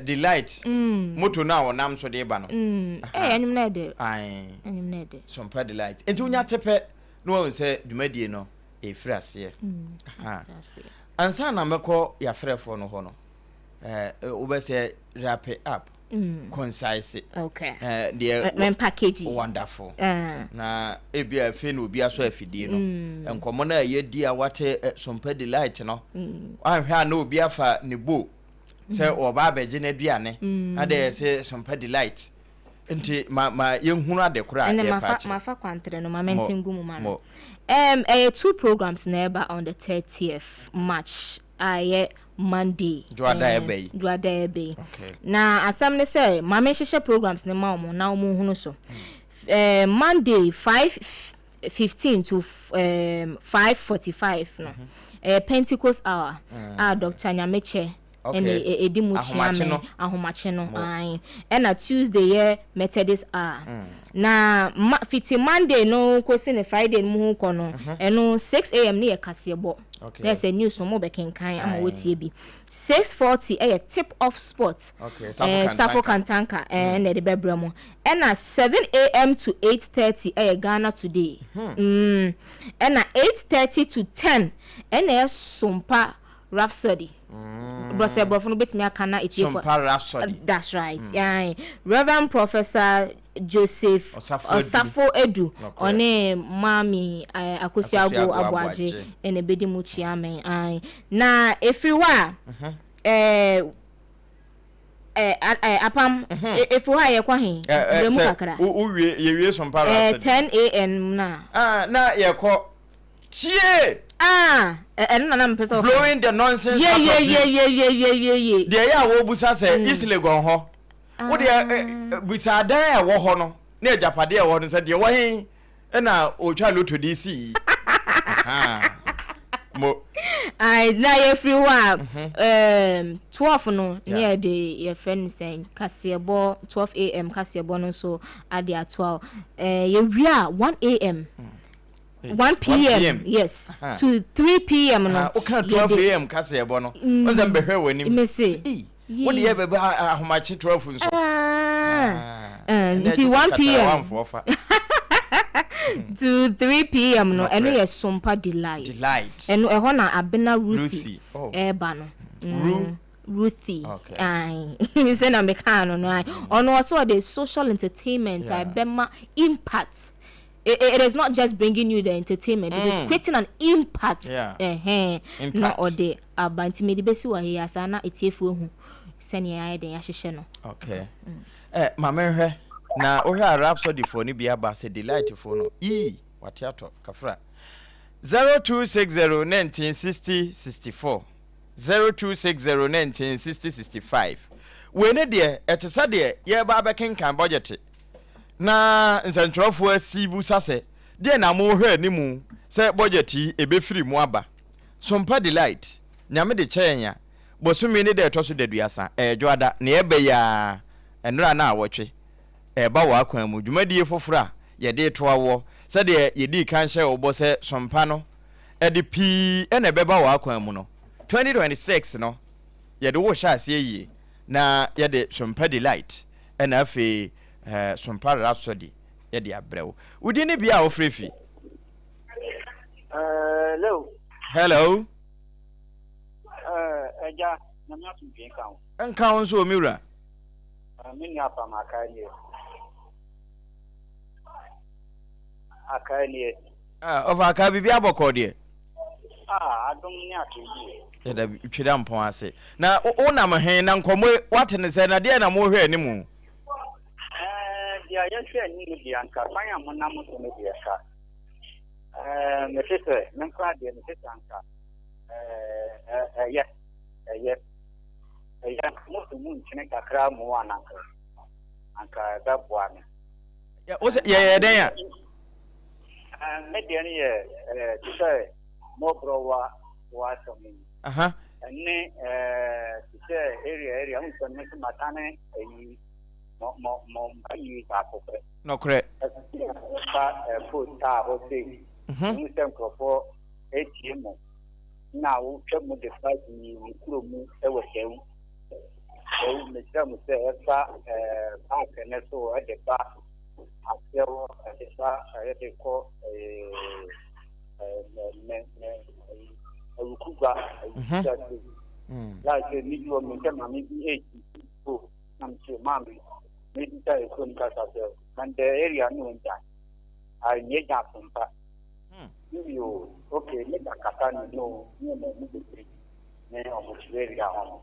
Delight moto no a wɔnam so de ba no.
Ɛyɛ ɛnwom na ɛdɛ.
Ae.
Ɛnwom na ɛdɛ.
Sompa Delight. Nti wonya te pɛ na wahu sɛ dwumadie no ɛfiri aseɛ. Aha. Ansa na mɛkɔ yɛafrɛfoɔ no hɔ no, wobɛsɛ wrap it up. Concise. Deɛ
Men package.
Wonderful. Na ebi a afei na obi asɔ afidie no. Nkɔmmɔ no a yɛdi a wate Sompa Delight no. Wanhwɛ a na obi afa ne bo sɛ ɔba abɛgye n'aduane. Na deɛ sɛ Sompa Delight. Nti ma yɛnhunu ade korɔ a
Ɛnɛ
yɛpa
mafa
akyerɛ.
mafa kwantere no ma mente ngu mu ma no.
Mo.
Ɛyɛ two programs na ɛba on the 30th March a ɛyɛ Monday.
Dwoada ɛbɛ yi.
Dwoada ɛbɛ yi.
Okay.
Na asɛm ne sɛ ma menhyehyɛ programs ne ma wɔn na wɔn nhunu so. Monday 5:15 to 5:45 no, ɛyɛ Pentecost hour a Dr. Nyamekyɛ ɛna ɛdi mu
Ahomakye
kyia
no.
me ahomakye no ae. Ɛna Tuesday yɛ Methodist hour. Na fiti Monday no kɔsi ne Friday no mu ho kɔ no, ɛno 6 a.m. ne yɛ kaseɛbɔ. Na ɛsɛ news no mo bɛkenkan ama wɔtie bi. 6:40 ɛyɛ tip off sport.
Safo
Safo Kantanka ɛna ɛde bɛbrɛ mu. Ɛna 7 a.m. to 8:30 ɛyɛ Ghana Today. Ɛna 8:30 to 10 ɛna ɛyɛ Sompa Rhapsody. Brɔsɛ borɔfo no bɛtumi aka na etiefo.
Sompa Rhapsody.
That's right. Reverend Professor Joseph
Osafo Edu.
Osafo Edu
Nokorɛ.
ɔne Maami Akosua
Akosua
Ago
Ago
Aboagye
Aboagye.
ɛna ebedi mu kyia me. Aye. Na efiri hɔ a apam efiri hɔ a yɛkɔ he brɛ mu
Sɛ
kakra.
wowie yɛwie Sompa Rhapsody.
10 a.m. na.
Ah, na yɛkɔ tie.
Ah, ɛno na na mepɛ sɛ ɔka.
Blowing the nonsense
ye
out
ye
of you.
Ye ye ye ye ye ye.
Deɛ ɛyɛ a wɔbusa sɛ East Legon hɔ, wo deɛ busa adan a ɛwɔ hɔ no ne agyapadeɛ a ɛwɔ hɔ no sɛ deɛ wɔ he ɛna ɔtwa loto de si yi. Aha. Mo.
Ai, na yɛfiri hɔ a 12 no ne yɛde yɛfrɛ no sɛn kaseɛbɔ 12 a.m. kaseɛbɔ no nso ade atoa yɛwie a 1 a.m. 1 p.m.
1 p.m.
Yes, to 3 p.m. no.
Ah, woka 12 a.m. kaseɛbɔ no, wo sɛ mbɛhwɛ w'anim.
Mese.
Ei, wode yɛ bɛbɛ ahomakye 12 nso.
Ah,
Ɛnɛ
nti
gye sɛ
1 p.m.
katarawanfoɔ fa.
to 3 p.m. no, ɛno
Nokorɛ.
yɛ Sompa Delight.
Delight.
Ɛno ɛhɔ na Abena Ruthie
Ruthie, oh.
ɛɛba no.
Ru
Ruthie.
Okay.
Aye. Sɛ na meka no, aye. Ɔno ɔsɛ ɔde social entertainment a ɛbɛma impact. It is not just bringing you the entertainment, it is creating an impact. Ɛhɛn. Na
Impact.
ɔde aba nti mede bɛsi wɔ ha asa na etiefoɔ ehu sɛnea ayɛ den ahyehyɛ no.
Okay. Ma menhwɛ. Na wohwɛ a Rhapsody foɔ no bi aba sɛ Delight foɔ no. Ii, wate atɔ, kafra. 0260 19 60 64 0260 19 60 65 Wei ne deɛ ɛte sɛ deɛ yɛreba abɛkenkan bɔgyɛte na nsɛntwerɛfoɔ asi busa sɛ deɛ na mohwɛ animu sɛ bɔgyɛte yi ɛbɛfiri mu aba. Sompa Delight, Nyame de kyɛ yɛn a, bosome ne da ɛtɔ so daduasa, ɛyɛ Dwoada, nea ɛba yi ara, nnora naawɔtwe, ɛreba w'akwan mu. Dwumadie foforɔ a yɛde retoa woɔ, sɛdeɛ yɛdii kan hyɛɛ wo bɔ sɛ Sompa no, ɛde pii na ɛbɛba w'akwan mu no, 2026 no, yɛde wo rehyɛ aseɛ yie, na yɛde Sompa Delight ɛna afei Sompa Rhapsody yɛde abrɛ wo. Wo din ne bea a wofrɛ fi?
Hello.
Hello.
Ɛgya, Nyame asomdwoe nka wo.
Nka wo nso, me wura.
Me nua Pam Akae nie. Akae nie.
Ɔfa Akae, biribi abɔkɔɔ deɛ?
Ah, adom ne atomdie.
Yɛda Tweda mpɔn ase. Na wonam he na nkɔmmɔ yi, woate ne sɛ, na deɛ na mohwɛ animu?
Deɛ yɛhwɛ animu deɛ anka kwan a monam so no deɛ ka. Mete sɛ, me nkoa deɛ mete sɛ anka ɛyɛ, ɛyɛ, ɛyɛ anka moto mu nkyene kakra mu a na anka, anka ɛbɛboa me.
Wo sɛ yɛyɛ dɛn a?
Me deɛ no yɛ te sɛ mmɔborɔ wa w'asɛm yi. Ɛne te sɛ area area, wohu sɛ me nso matane ayi mɔ mɔ mɔ ayi baako pɛ.
Nɔkorɛ.
Fa post a hɔ sei. Wohu sɛ nkurɔfoɔ etie mo na wotwa mu de fa yi mo kuro mu wɔ Dawu. Dawu mesrɛ mo sɛ ɛfa park no so ɛde ba aseɛ hɔ ɛde ba ɛde kɔ mɛ mɛ awukugua awukugua sei. Like sɛ mi bi wɔ mi sɛ maame bi eti o na mi sɛ maame mi bi sa ekurom kasa sɛ na the area no ngya a nyɛ gya asompa. Yo, okay, me da kasa ni no, ne mo mu bebree ne ɔmo kyerɛ area hɔ no.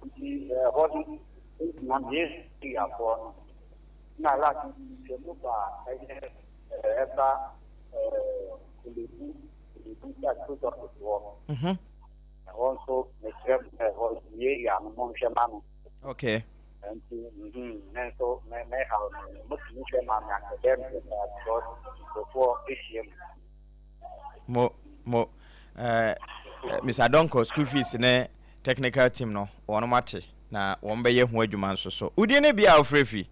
Nti ɛhɔ no, na me areafoɔ no, na last nhwɛ mu ba ɛyɛ ɛba Kolebu, Kolebu side post office hɔ. Ɛhɔ nso mekyerɛ mo sɛ ɛhɔ me area no monhwɛ ma me.
Okay.
Nti mhm me nso me me haw no no motumi hwɛ ma me anka dɛm de saa because nkurɔfoɔ ahyia mu.
Mo mo eh, Mr. Donkor school fees ne technical team no wɔn ate na wɔn bɛyɛ ho adwuma nso so. Wodin ne bia a wofrɛ fi?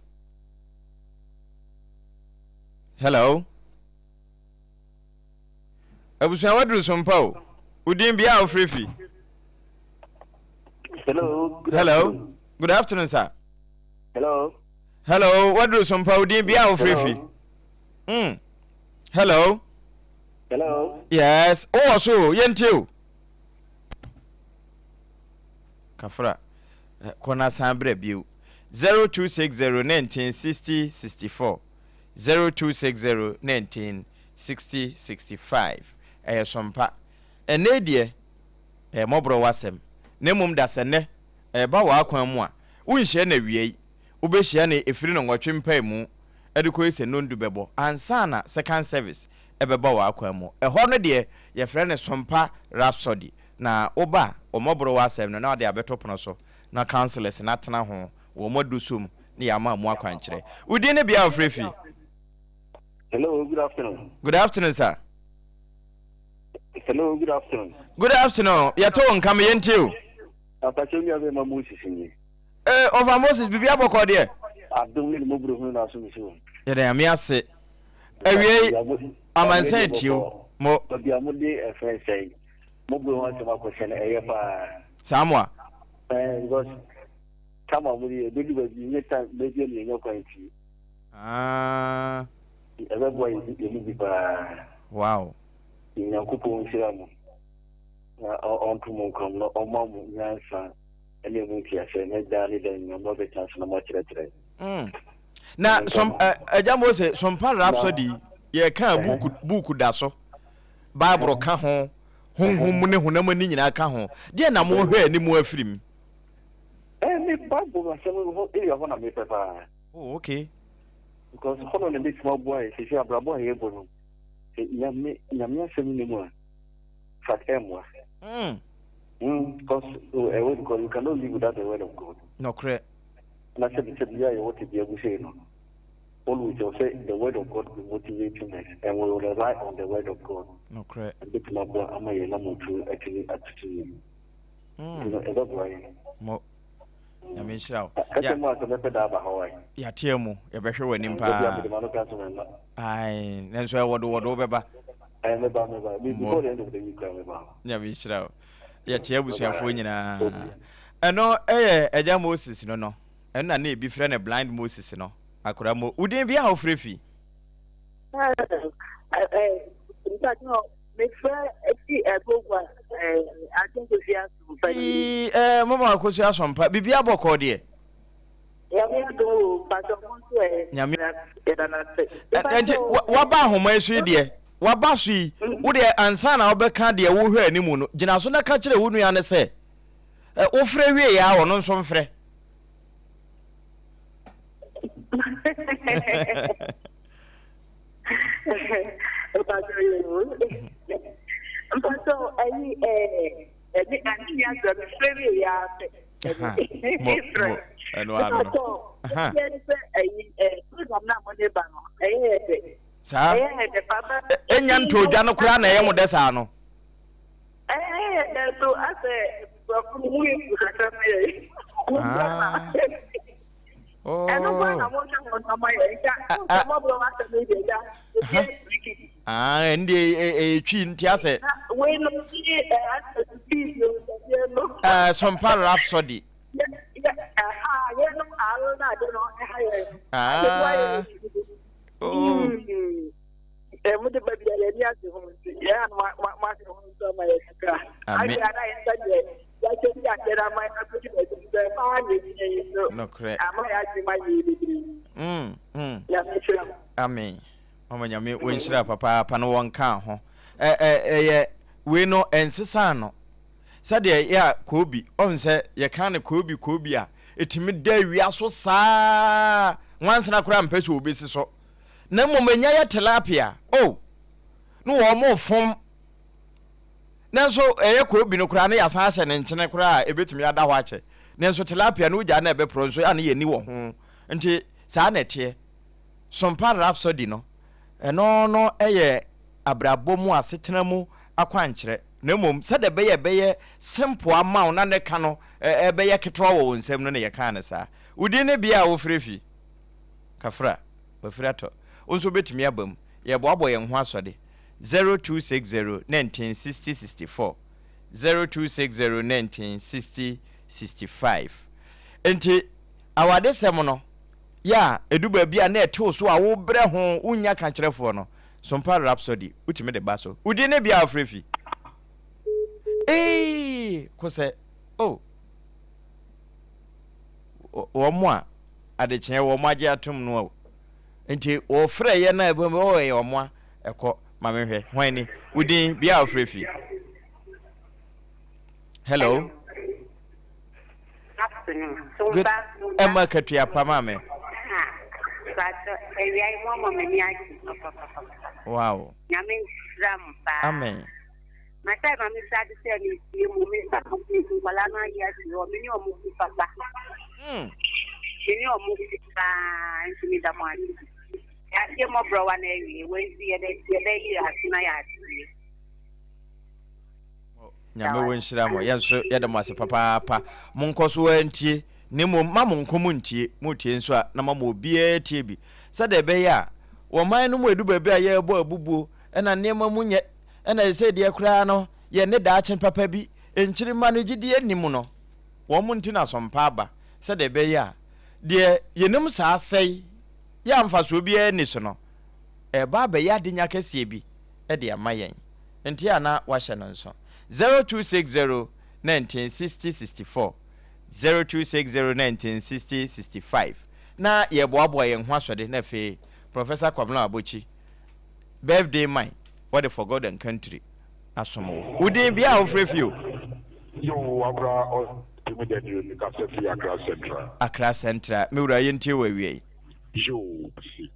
Hello. Abusua waduru so mpa o. Wodin bia a wofrɛ fi?
Hello. Good
Hello.
Afternoon.
Good afternoon, sir.
Hello.
Hello. Waduru so mpa wodin bia a wofrɛ fi? Hello.
Hello.
Yes. Wowɔ so o. Yɛntie o. Kafra. Kɔ na san brɛ bio. 0260 19 60 64 0260 19 60 65 Ɛyɛ sompa. Ɛnnɛ yi deɛ, ɛyɛ mmɔborɔwasɛm, na mmom da sɛ nnɛ ɛreba w'akwan mu a, wonhyia no awiei. Wobɛhyia no ɛfiri nnɔnwɔtwe mpaemu de kɔyi sɛ nnɔndu bɛbɔ ansa na second service ɛbɛba w'akwan mu. Ɛhɔ no deɛ yɛfrɛ no Sompa Rhapsody, na woba a, wo mmɔborɔwasɛm no na wode abɛto pono so na councillors no atena ho, wɔn aduso mu na yɛama mu akwankyerɛ. Wo din ne bea a wofrɛ fi?
Hello, good afternoon.
Good afternoon, sir.
Hello, good afternoon.
Good afternoon. Yɛte wo nka me yɛntie o.
Apakyɛ nua bɛma Moses nie.
Eh, ɔfa Moses, biribi abɔkɔ deɛ.
Adom ne ne mmɔborɔhunu hunu na asom so.
Yɛda Nyame ase. Awiei, amansan atie o. Mo.
Baabi a mode ɛfrɛ sɛn, mmɔborɔhunu ho asɛm akɔhyɛ no, ɛyɛ paa.
Saa moa.
Eh, because time a mode yɛ, ɛbɛdu baabi, nyɛ time, baabi a ne yɛnya kwan tie.
Ah.
Ɛbɛboa yɛn mu bi paa.
Wow.
Nyankopɔn nhyira mo na ɔnto mo nkwa mu na ɔma mo nyansa ne ɛmu nteaseɛ ne daa ne daa nyinaa mo abɛtena ase na mo akyerɛkyerɛ.
Na som agya Mose sompa rhapsody yɛka buku buku da so Bible ka ho honhom mu ne honam ani nyinaa ka ho deɛ na mohwɛ anim afiri mu.
Me Bible asɛm no hɔ area hɔ na mepɛ paa.
Oh, okay.
Because hɔ no na ebetumi aboa yɛ sisi abrabɔ a yɛbɔ no. Sɛ nyame nyame asɛm ni mu a, fact ɛmmoa. Mm. Because uh, because you cannot live without the word of God.
Nɔkorɛ.
Na sɛbi sɛbi yɛ a yɛwɔ tebea bi sei no, always ɛwɔ sɛ the word of God be motivating us and we will rely on the word of God.
Nokorɛ.
Ɛbɛtumi aboa ama yɛn namotuo atumi atutu yie. Nti no ɛbɛboa yɛn.
Mo. Nyame nhyira wo.
Kasa mu asɛm bɛpɛ da aba hɔ ai.
Yɛatea mu, yɛbɛhwɛ w'anim paa.
Dabi a mede m'ano ka so mɛma.
Ae, nanso ɛwɔdo wɔdo wobɛba.
Ae, mɛba mɛba. Before the end of the week koraa mɛba.
Nyame nhyira wo. Yɛkyea abusuafoɔ nyinaa. Ɛno ɛyɛ Agya Moses no no. Ɛno na na ebi frɛ no Blind Moses no. Akora mo. Wo din bia a wofrɛ fi? Mama Akosua Asompa. Biribi abɔkɔɔ deɛ? Nyame. Nti waba ahoma yi so yi deɛ waba so yi wo deɛ ansa na wobɛka deɛ wohwɛ anim no gyina so na ka kyerɛ wo nua no sɛ wofrɛ wie yɛ a ɔno nso mfrɛ.
Mpatɔ ayi ɛɛ ɛne ane ni asɛ mefrɛ wie yɛ a pɛ.
Mo mo ɛno ano no.
Mpatɔ ɛyɛ sɛ ayi ɛɛ program na mo ne ba no ɛyɛ yɛ dɛ.
Saa ɛnya ntɔ no koraa na ɛyɛ mo dɛ saa no.
Ɛyɛ yɛ dɛ so asɛ nkurɔfo no mu yɛ su kakra ma yɛ. Ɛno kora na monhwɛ ho na moayɛ nka sɛ mɔborɔ asɛm yi deɛ gya obi abiriki.
Ɛno deɛ ɛyɛ twi nti asɛ.
Wei no ne asɛ pii no no.
Sompa Rhapsody.
Yɛ yɛ ɛha yɛnom alo na ade no ɛha yɛ. Asɛ mo ayɛ
Oh.
Ɛ mo de ba bi a yɛn ani agye ho nti yɛn a mo mo ahwɛ ho nso ama yɛ kakra.
Amen.
Ahwɛ a na yɛn nsa deɛ yɛakyɛ bi akyɛ na ama akɔdi baabi sɛ paa na ɛhia yi so.
Nokorɛ.
Ama yɛ adwene ma yɛ bebree. Nyame nhyira mo.
Amen. Mama Nyame wɔnhyira papaapa no wɔnka ho. Ɛ ɛ ɛyɛ wei no ɛnsesa no. Sɛdeɛ yɛ a koobi ɔn sɛ yɛka no koobi koobi a ɛtumi da awia so saa nwansena koraa mpɛ sɛ ɔbɛsi so. Na mmom ɛnya yɛ tilapia oh ne wɔn fom nanso ɛyɛ koobi no koraa ne yɛasan ahyɛ ne nkyene koraa a ɛbɛtumi ada hɔ akyɛ nanso tilapia no wogyaa na ɛbɛporɔ nso a ne yɛni wɔ ho nti saa na ɛteɛ Sompa Rhapsody no ɛno no ɛyɛ abrabɔ mu asetena mu akwankyerɛ na mmom sɛdeɛ ɛbɛyɛ ɛbɛyɛ simple ama wo na ne ka no ɛbɛyɛ ketewa wɔ wo nsam no na yɛkaa no saa. Wo din ne bea a wofrɛ fi? Kafra, wafiri atɔ. Wo nso wobɛtumi aba mu. Yɛreboaboa yɛn ho asɔde. 0260 19 60 64 0260 19 60 65 Enti awadesɛm no yɛ a ɛdu baabi a na ɛtew so a wobrɛ ho wonnya ka kyerɛfoɔ no, Sompa Rhapsody, wotumi de ba so. Wo din ne bea a wofrɛ fi? Eii, kosɛ, oh. Wɔn a adekyeɛ wɔn agye atom no o. Nti wɔfrɛ yɛ na ɛbɛn oh ɛyɛ wɔn a ɛkɔ ma me hwɛ. Hwan ni? Wo din bea a wofrɛ fi? Hello.
Afternoon.
Good. Ɛma katua pa ma me. Wow.
Nyame nhyira mo paa.
Amen.
Mata ma me sa de sɛ me sie mu me nsa mo fi nkwadaa no ayɛ asi hɔ me ne ɔmo ku papa. Me ne ɔmo ku paa nti me da mo ase. Yɛaseɛ mmɔborɔwa no awie wei nso yɛbɛ yɛbɛyi ase na yɛaseɛ.
Nyame wɔ nhyira mo. Yɛn nso yɛda mo ase papaapa. Monkɔ so ara ntie, na mmom ma mo nko mo ntie. Motie nso a, na moama obiara atie bi. Sɛdeɛ ɛbɛyɛ a, wɔ man no mu ɛdu baabi a yɛrebɔ abubuo, ɛna nneɛma mu nyɛ, ɛna ɛsɛ deɛ koraa no, yɛn ne daakye papa bi, nkyirimma no gyidie nni mu no, wɔn nti na asɔmpa aba, sɛdeɛ ɛbɛyɛ a, deɛ yɛnim saa asɛe, yɛ a mfasoɔ biara nni so no, ɛreba abɛyɛ adenya kɛseɛ bi de ama yɛn. Nti a na wahyɛ no nso. 0260 19 60 64, 0260 19 60 65. Na yɛreboaboa yɛn ho asɔde na afei Professor Kwabena Abokyi birthday man wɔde for God and country asom wo. Wo din bea a wofrɛ fi o.
Yoo akora ɔ. Atemmu da ni o, mekasa firi Accra Central.
Accra Central, me wura yɛntie wo awiei.
Yoo, ase.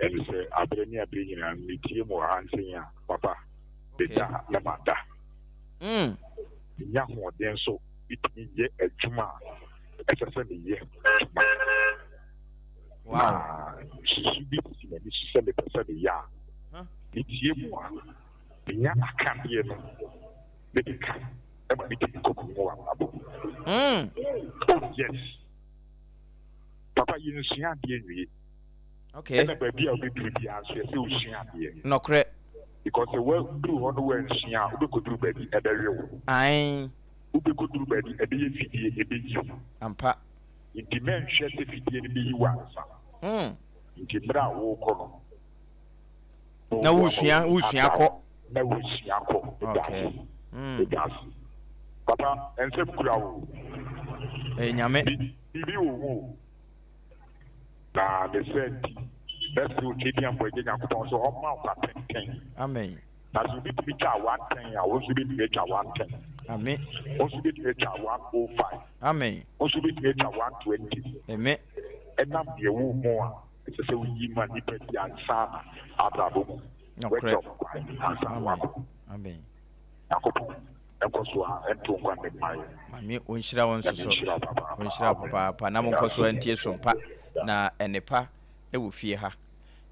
Ɛne sɛ aberɛ ne aberɛ nyinaa no metie mo wɔ ha nsɛn a, papa, meda na mada. Menya ahoɔden nso metumi yɛ adwuma a ɛsɛ sɛ meyɛ adwuma. Na susu bi sisi m'ani so sɛ mepɛ sɛ meyɛ a, metie mo a, menya akadeɛ no mede ka ma metumi kɔ m'anim wɔ abrabɔ mu. Oh yes. Papa yɛnsua adeɛ nwie.
Okay.
Ɛna baabi a wobɛduru biara nso ɛsɛ wosua adeɛ.
Nɔkorɛ.
Because sɛ woaduru hɔ no woansua a wobɛkɔduru baabi ɛbɛwe wo.
Ae.
Wobɛkɔduru baabi ɛbɛyɛ fidie ɛbɛyi wo.
Ampa.
Nti mɛnhwɛ sɛ fidie no bɛyi wo ansa. Nti mmerɛ a worekɔ no.
Na wosua wosua kɔ.
Na wosua kɔ.
Okay.
Meda ase. Papa nsɛm kura wo.
Ɛyɛ Nyame.
Biribi wɔ mu o. Na ne saa nti, mɛsrɛ Otwedeɛmfoɔ Agya Nyankopɔn sɛ ɔmma wo nkwa tenten.
Amen.
Na sɛ obi tumi twa 110 a, wo nso wobɛtumi atwa 110.
Amen.
Wo nso wobɛtumi atwa 105.
Amen.
Wo nso wobɛtumi atwa 120.
Amen.
Ɛnam deɛ ɛwɔ mu a ɛsɛ sɛ woyi ma nnipa bi ansa na abrabɔ mu.
Nokorɛ.
Woagya wɔn kwan ansa na woakɔ.
Amen.
Nyankopɔn nkɔ so ara nto nkwa nne mma yɛn.
Maame ɔnhyira wo nso
Nyame
so.
nhyira wo papaapa.
Ɔnhyira wo
Amen.
papaapa. Na
Meda
monkɔ
ase.
so ntie som pa na nnepa wɔ fie ha.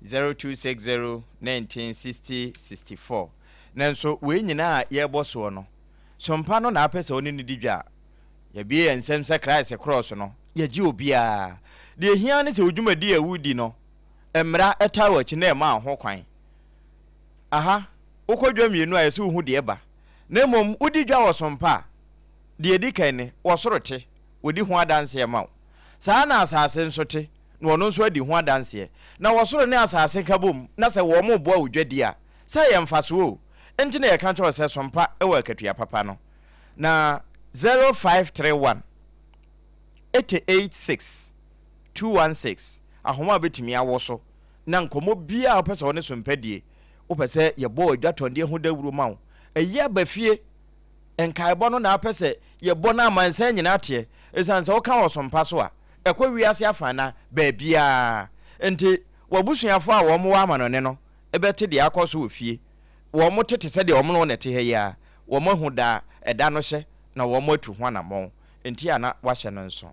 0260 19 60 64. Nanso wei nyinaa a yɛrebɔ soɔ no, som pa no na apɛ sɛ ɔne no di dwa a, yɛabue yɛn nsam sɛ Christ krɔɔso no, yɛgye obiara. Deɛ ɛhia ne sɛ wo dwumadie a woredi no, mmara taa w'akyi na ɛma wo ho kwan. Aha, wokɔ dwa mmienu a, ɛsɛ wohu deɛ ɛba. Na mmom wodi dwa wɔ som pa a, deɛ ɛdi kan ni, wɔ soro te, wɔdi ho adanseɛ ma wo. Saa ara na asase nso te, na ɔno nso adi ho adanseɛ. Na wɔ soro ne asase ka bom, na sɛ wɔreboa wo dwadie a, sɛ ɛyɛ mfasoɔ o, enti na yɛka kyerɛ wo sɛ som pa wɔ akatua papa no. Na 0531 88 6 216, ahoma a wobɛtumi awo so, na nkɔmmɔ biara a wopɛ sɛ wo ne som pa die, Wopɛ sɛ yɛbɔ w'adwatɔndeɛ ho dawuro ma wo? Ayi aba fie nkaebɔ no na wopɛ sɛ yɛbɔ na amansan nyinaa teɛ? Esiane sɛ woka wɔ sompa so a, ɛkɔ wiase afanan baabiara. Enti w'abusuafoɔ a wɔn wɔ amanɔne no bɛte deɛ akɔ so wɔ fie. Wɔn te te sɛ deɛ wɔn ne wo na ɛte ha yi ara. Wɔn ahu da a ɛda no hyɛ na wɔn atu ho anammɔn. Enti a na woahyɛ no nso.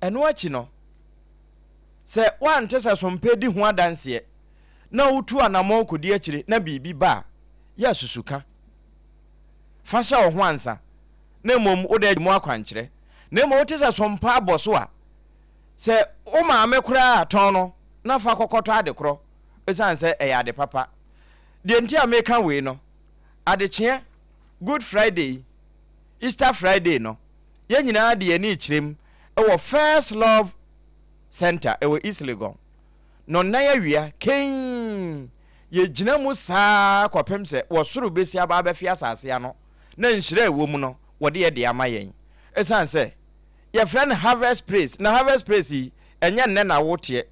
Ɛno akyi no, sɛ woante sɛ sompɛ di ho adanseɛ na wotu anammɔn kɔdi akyire na biribi ba a, yɛ asusuka. Fa hyɛ wo ho ansa, na mmom wode agye mu akwankyerɛ. Na mmom wote sɛ sompa abɔ so a, sɛ wo maame koraa a, tɔn no na fa kɔkɔtɔ ade korɔ, ɛsiane sɛ ɛyɛ ade papa. Deɛ nti a meka wei no, adekyeɛ, Good Friday yi, Easter Friday no, yɛn nyinaa de yɛn ani rekyerɛ mu wɔ First Love Centre ɛwɔ East Legon. Nnɔnnan awia kein, yɛgyina mu saa ara kɔpem sɛ wɔsoro bɛsi aba abɛfe asase ano, na nhyira a ɛwɔ mu no, wɔde adi ama yɛn. Ɛsiane sɛ yɛfrɛ no Harvest Praise, na Harvest Praise yi, ɛnyɛ nnɛ na woteɛ.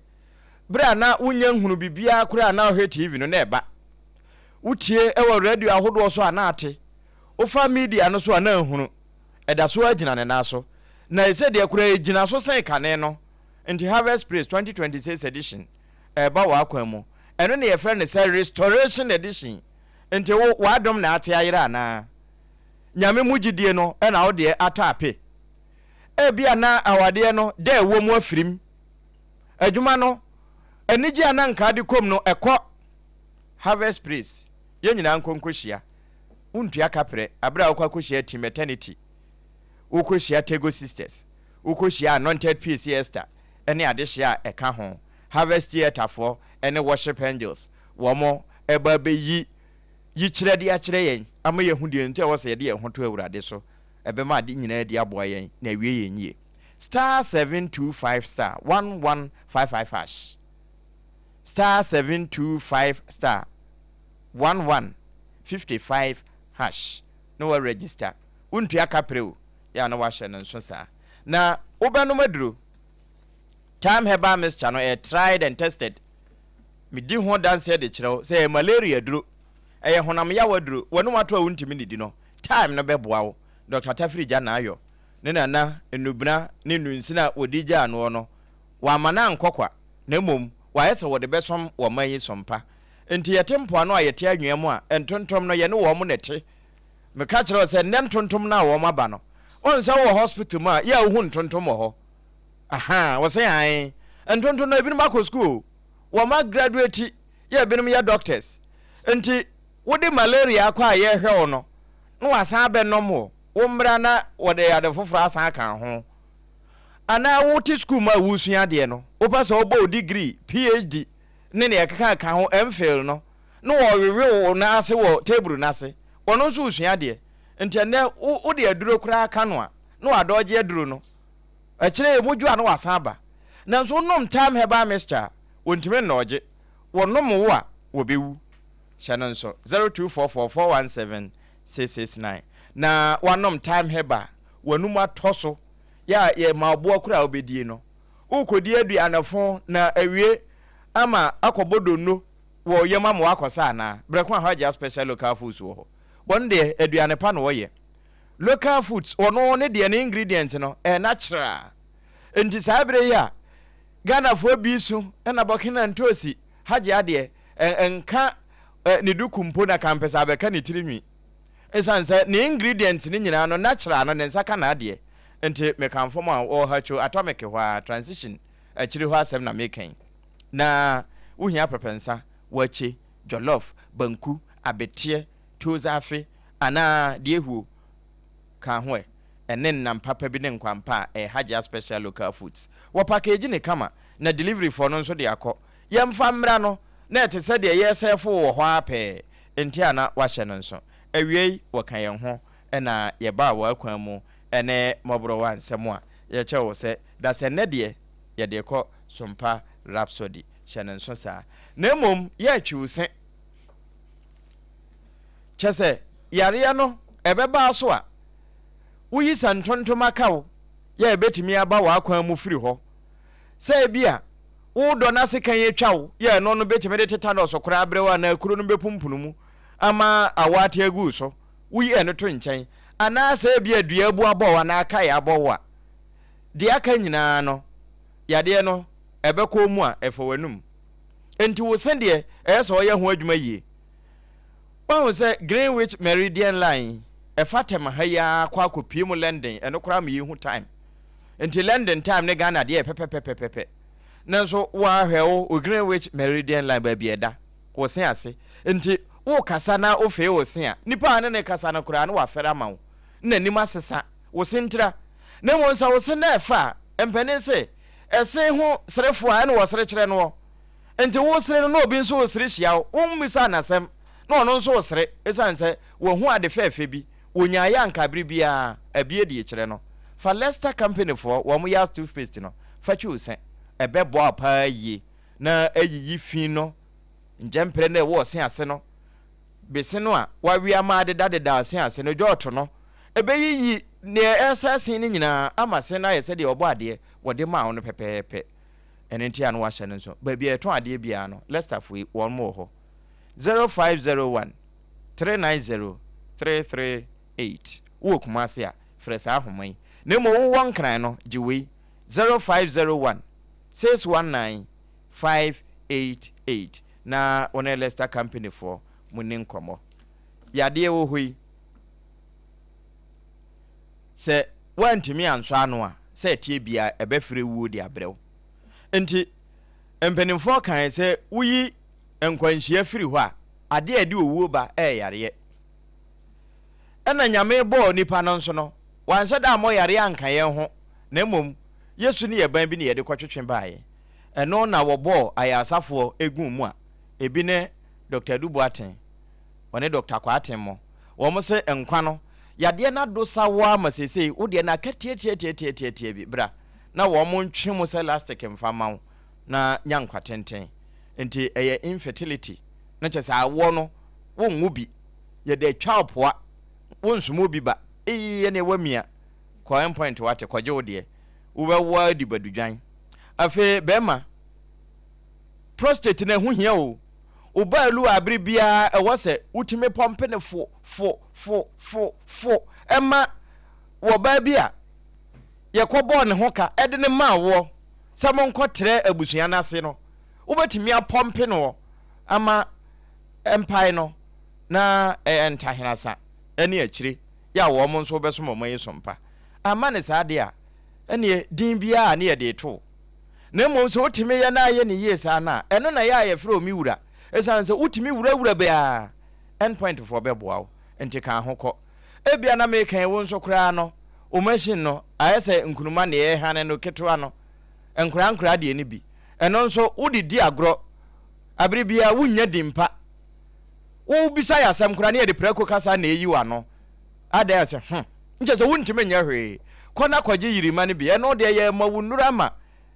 Berɛ a na wonnya nhunu biribiara koraa a na wohwɛ TV no, na ɛba. Wotie wɔ radio ahodoɔ so a, na ate. Wofa media no so a, na ahunu. Ɛda so ara gyina ne nan so. Na ɛsɛ deɛ koraa ɛgyina so sen kane no. Nti Harvest Praise 2026 edition ɛreba w'akwan mu. Ɛno na yɛfrɛ no sɛ Restoration edition. Nti wo w'adom na ate ayera anaa? Nyame mu gyidie no na wo deɛ atɔ ape? Ebia na awadeɛ no dɛ ɛwɔ mu afirim. Adwuma no, anigye a na nka ade kɔm no ɛkɔ. Harvest Praise, yɛn nyinaa nkɔ nkɔhyia. Wontua kaprɛ aberɛ a wokɔ akɔhyia Team Eternity, wokɔhyia Tego Sisters, Wokɔhyiaa Anointed Peace Esther ne adehyeɛ a ɛka ho, Harvest Theatre foɔ ne Worship Angels, wɔn reba abɛyi yikyerɛ de akyerɛ yɛn ama yɛahu deɛ nti a ɛwɔ sɛ yɛde yɛn ho to Awurade so. Ɛbɛma ade nyinaa adi aboa yɛn na awie yɛn yie. Star 725 star 1155 hash. Star 725 star 1155 hash na wa register. Wontua kaprɛ o. yɛ a na wahyɛ no nso saa. Na wobɛnom aduro. Thyme herbal mixture no ɛyɛ tried and tested. Medi ho danseɛ de kyerɛ wo sɛ ɛyɛ malaria aduro, ɛyɛ honam yaw aduro, w'anum ato a wontumi nnidi no, thyme no bɛboa wo. Dr. Tafiri Gya Naayɔ. Ne nana nnubena ne nnunsini a wɔde gyaa noɔ no, wamma no ankɔ kwa, na mmom wayɛ sɛ wɔde bɛsom wɔn man yi som pa. Enti yɛte mpoano a yɛte anwea mu a, ntontom no, yɛne wɔn na ɛte. Meka kyerɛ wo sɛ, nnɛ ntontom no a wɔn aba no, woahu sɛ wowɔ hospital mu a, yɛ a wohu ntontom wɔ hɔ. Ahaa, wɔse ae. Ntontom no, ebinom akɔ sukuu o, wɔn agraduati, yɛ ebinom yɛ doctors. Enti wode malaria akɔ a yɛrehwɛ wo no, na wɔasan abɛnom wo, wo mmra na wɔde ade foforɔ asan aka ho. Anaa wote sukuu mu a woresua adeɛ no, wopɛ sɛ wobɔ wo degree, PhD, ne nea ɛkeka ka ho, MPhil no, na wɔrewewe wo nan ase wɔ table no ase. Ɔno nso resua adeɛ. Nti ɛnnɛ wo wode aduro koraa ka no a, na wadɔɔgye aduro no. Akyire yi emu dwo a na wasan aba. Nanso wonom Thyme Herbal Mixture a, wɔntumi nnɔɔgye. Wɔnom wo a, wɔbɛwu. Hyɛ no nso, 0244 417 669. Na woanom Thyme Herbal, w'anum atɔ so. Yɛ a yɛma wo boɔ koraa a wobɛdie no, worekɔdi aduanefo na awie ama akɔbɔ donno wɔ wo yam ama woakɔsa anaa? Berɛ ko a Hajia Special Local Foods wɔ hɔ. Wɔn deɛ, aduane pa na wɔyɛ. Local foods, ɔno ne deɛ ne ingredients no, ɛyɛ natural. Nti saa berɛ yi a Ghanafoɔ bi su na Burkina ntoosi, Hajia deɛ, nka ne duku mpo na kampɛsɛ abɛka ne tiri nwi. Esiane sɛ ne ingredients no nyinaa no natural no ne nsa ka n'adeɛ nti mekamfo mo a wɔ Hacho Atomic hɔ ara transition akyiri hɔ asɛm na meka yi. Na wohia prɛpɛnsa, wakye, jollof, banku, abeteɛ, tuozafe anaa deɛ ehuo ka ho ɛ. Ɛne nnam papa bi ne nkwampa a ɛyɛ Hajia Special Local Foods. Wɔ package no kama na delivery foɔ no nso de akɔ. Yɛmfa mmra no na ɛte sɛ deɛ yɛresɛɛfo wo wɔ hɔ ara pɛɛ nti a na woahyɛ no nso. Awiei wɔka yɛn ho na yɛbaa w'akwan mu ne mmɔborɔwa nsɛm a yɛkyɛ wo sɛ dasɛnnɛ deɛ yɛde rekɔ Sompa Rhapsody. Hyɛ no nso saa. Na mmom yɛretwe wo se. Kyɛ sɛ yareɛ no ɛbɛba so a woyi sɛ ntontoma ka wo yɛ a ɛbɛtumi aba w'akwan mu firi hɔ. Sɛ ebia wo dɔ no asekan atwa wo yɛ ɛno no bɛtumi de tetanus koraa abrɛ wo anaa kuro no bɛpumpunu mu ama awɔ ate agu wo so. Woyi ɛno to nkyɛn. Anaasɛ ebia dua abu abɔ wo anaa kae abɔ wo a, deɛ aka nyinaa no, yadeɛ no ɛbɛkɔ wo mu a, ɛfa w'anum. Enti wo se deɛ, ɛyɛ sɛ ɔyɛ ho adwuma yie. Woahu sɛ Greenwich Meridian Line yi, ɛfa Tema ha yi ara kɔ akɔpue mu London, ɛno koraa ma yɛhu time. Nti London time ne Ghana deɛ yɛ pɛpɛpɛpɛpɛ. Nanso woahwɛ wo wo Greenwich Meridian Line baabi a ɛda, wo se ase. Nti wokasa na wofee wo se a, nipa a ne ne kasa no koraa no wafɛre ama wo, na n'anim asesa, wo se ntira. Na mmom sɛ wo se na ɛfa a, mpanin se, ɛse ho serefoɔ a ɛna wɔsere kyerɛ noɔ. Nti wosere no na obi nso resere hyia wo, wommisaa no asɛm na ɔno nso resere esiane sɛ wahu ade fɛɛfɛ bi, wɔnyaeɛ a anka bere biara abie de rekyerɛ no. Fa Lester Company foɔ wɔn Yaz toothpaste no fa twi wo se, ɛbɛboa wo paa yie na ayiyi fi no ngyɛmprɛ no a ɛwɔ ɔse ase no, bese no a wawe ama adedadeda ɔse ase no, dwɔɔto no, ɛbɛyiyi deɛ ɛresɛe se no nyinaa ama se no ayɛ sɛdeɛ Ɔbɔadeɛ wɔde maa wo no pɛpɛɛpɛ. Ɛno nti a na wahyɛ no nso. Baabi a yɛtɔn adeɛ biara no, Leicesterfoɔ yi, wɔn wɔ hɔ. 0501 390 338. Wowɔ Kumasi a, frɛ saa ahoma yi. Na mmom wowɔ Nkran no, gye wei, 0501 619 588 na wo ne Leicester Company foɔ mo ni nkɔmmɔ. Yadeɛ wɔ hɔ yi, sɛ woantumi ansɔ ano a, sɛ ɛteɛ biara ɛbɛfrɛ wuo de abrɛ wo. Nti mpanimfoɔ kae sɛ woyi nkwanhyia firi hɔ a, adeɛ a ɛde owuo ba ɛyɛ yareɛ. Ɛna Nyame bɔɔ nipa no nso no, wanhyɛ da ammɔ yareɛ anka yɛn ho, na mmom yɛsu ne yɛban bi ne yɛde kɔtwetwe baeɛ. Ɛno na wɔbɔɔ ayaresafoɔ guu mu a, ebi ne Dɔkta Adu Boateng, ɔne Dɔkta Kwarteng mo. Wɔn se nkwa no, yadeɛ no adosa wo ara ma seesei wo deɛ no aka tiatiatiatiatiatia bi, bra na wɔn ntwe mu sɛ lastic mfa mma wo na nya nkwa tenten. Nti ɛyɛ infertility no kyerɛ sɛ awoɔ no wonwo bi, yɛde atwa wo poa, wonsoma obi ba, eii ɛneɛ woamia, kɔ endpoint wate, kɔgye wo deɛ, wobɛwo ara di badudwan. Afei bɛrima, prostate no ɛho hia o, wo baalu a bere biara ɛwɔ sɛ wotumi pɔmpe no fo fo fo fo fo ɛma wɔ baa bi a. yɛkɔbɔɔ ne ho ka de no maa woɔ sɛ monkɔtrɛ abusua no ase no, wobɛtumi apɔmpe noɔ ama mpae no na ɛyɛ ntahenasa ne akyire yɛ a wɔn nso wobɛsom wɔn ayi som pa. Amma no saa deɛ a, ɛnneɛ din biara a ne yɛde reto wo. Na mmom sɛ wotumi yɛ na ayɛ no yie saa no a, ɛno na ɛyɛ a yɛfrɛ wo me wura. Ɛsiane sɛ wotumi wurawura baabiara, End Point foɔ bɛboa wo. Nti ka ho kɔ. Ebia na meka yi wo nso koraa no, wo machine no ayɛ sɛ nkunuma nea ɛrehane no ketewa no, nkoraa nkoraa deɛ no bi. Ɛno nso wode di agorɔ. Abere biara wonnya din pa. Wobisa yɛ asɛm koraa na yɛde prako kasa na ɛyi w'ano. Adɛn a sɛ hmm. Nkyɛ sɛ wontumi nyɛ hwee. Kɔ na kɔgye yirima no bi. Ɛno deɛ yɛma wo nnuru ama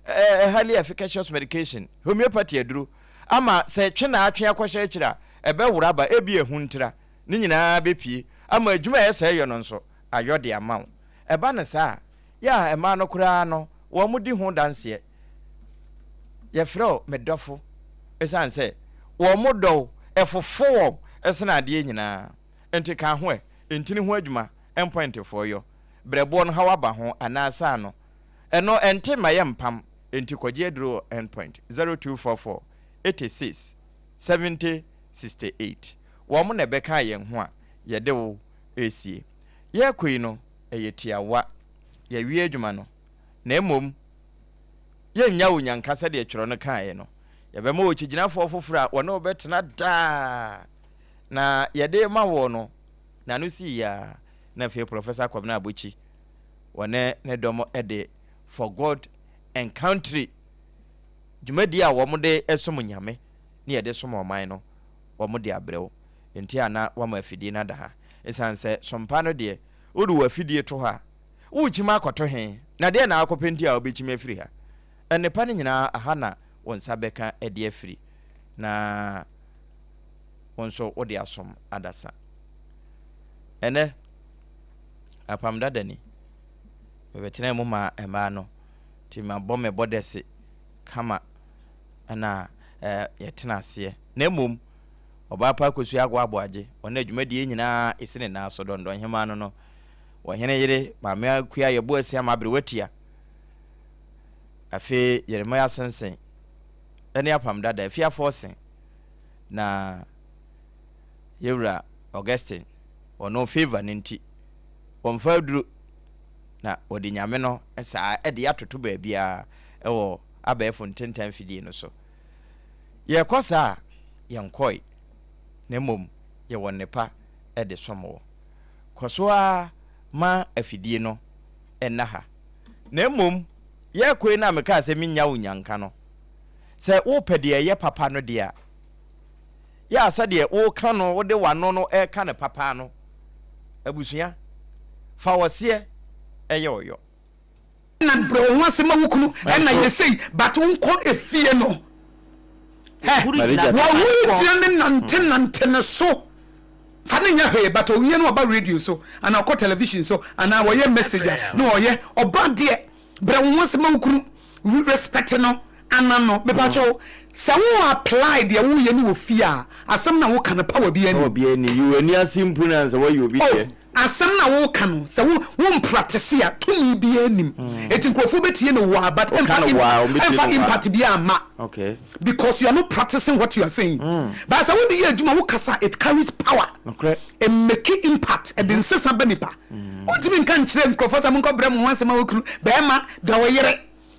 eh, highly efficacious medication, homeopathy aduro, ama sɛ twe na atwe akɔhyɛ akyiri a, ɛbɛworo aba, ebia ehu ntira, ne nyinaa bɛpue, ama adwuma a ɛyɛ sɛ ɛyɔ no nso, ayɔ de ama wo. Ɛba no saa a, yɛ a mmaa no koraa no, wɔn di ho danseɛ. Yɛfrɛ wo me dɔfo, ɛsiane sɛ wɔn dɔ wo, ɛfofo wɔn sene adeɛ nyinaa. Nti ka ho ɛ, ntini ho adwuma, mpɔintefoɔ yɔ, brɛboɔ no haw aba ho anaa saa no, ɛno ɛnte mma yɛ mpam, nti kɔgye aduro wɔ Endpoint, 0244 86 70 68. Wɔn na ɛbɛka yɛn ho a yɛde wo resie. Yɛrekɔ yi no, ɛyɛ tiawa, yɛawie adwuma no, na mmom yɛnnya wo nyanka sɛdeɛ twerɛ no kaeɛ no. Yɛbɛma wo okyigyinafoɔ foforɔ a wɔne wo bɛtena daa. Na yɛde rema woɔ no, n'ano sii ara na afei Professor Kwabena Abokyi wɔne ne dɔm de For God and Country dwumadie a wɔde som Nyame ne yɛde som ɔman no wɔde abrɛ wo. Nti a na wɔama afidie no ada ha. Ɛsiane sɛ sompa no deɛ wode w'afidie to hɔ a, worekyim akɔto he? Na deɛ na akɔpɛ nti a wobɛkyim afiri ha? Nnepa no nyinaa aha na wo nsa bɛka de afiri. Na wo nso wode asom adasa. Ɛnnɛ, Apam Dada ni. Mebɛtenaa mu maa mmaa no, nti mabɔ me bɔdɛse kama na yɛtena aseɛ. Na mmom, Ɔbaa Pa Akosua Ago Aboagye, ɔno adwumadie nyinaa ɛsi ne nan so, Dɔndɔnhemaa no no, Ɔhene yere, Maame Akua Yɛbo Asiam Aberewatia, afei Yeremia Sensen, ne Apam Dada, Afiafoɔ Se. na yɛwura Augustine ɔno favour no nti wɔmfa aduro na wɔde nyame no saa de atoto baabiara wɔ abɛɛfo ntentan fidie no so. Yɛkɔ saa a yɛnkɔe na mmom yɛwɔ nnepa de som wo. Kɔ so ara ma afidie no nna ha. Na mmom yɛkɔe no a mekaa sɛ mennya wo nyanka no, Sɛ wopɛ deɛ ɛyɛ papa no deɛ a, yɛ a sɛdeɛ woka no, wode w'ano no reka no papa no, abusua, fa ɔseɛ yɛ ɔyɔ.
Na brɛ wo ho ase ma wo kunu ɛna yɛ sei but wo nkɔ efie no hɛ wɔhuri gyina ne nante nante ne so fa ne nyɛ hwee but owie no ɔba radio so anaa ɔkɔ television so anaa wɔyɛ message a na ɔyɛ ɔba deɛ Brɛ wo ho ase ma wo kunu, respect no, ana no. Mepakyɛw, sɛ wo apply deɛ woyɛ no wɔ fie a, asɛm no a woka no power biara
nnim. Power biara nni. Yi w'ani ase mpo no ansa woayɛ obi
Oh,
deɛ.
asɛm no a woka no, sɛ wo wo mpractice a, tumi biara nnim. Enti nkurɔfoɔ bɛtie no waa but
Woka
ɛmfa
no waa, wɔbɛtie
ɛmfa
no waa.
impact biara mma.
Okay.
Because you are not practicing what you are saying. But sɛ wode yɛ adwuma, wokasa a, it carries power.
Nokorɛ.
Ɛmake impact, ɛde nsesa ba nipa. Wontumi nka nkyerɛ nkurɔfoɔ sɛ monkɔbrɛ mo ho ase ma wo kunu, bɛrima, dɔ wo yere.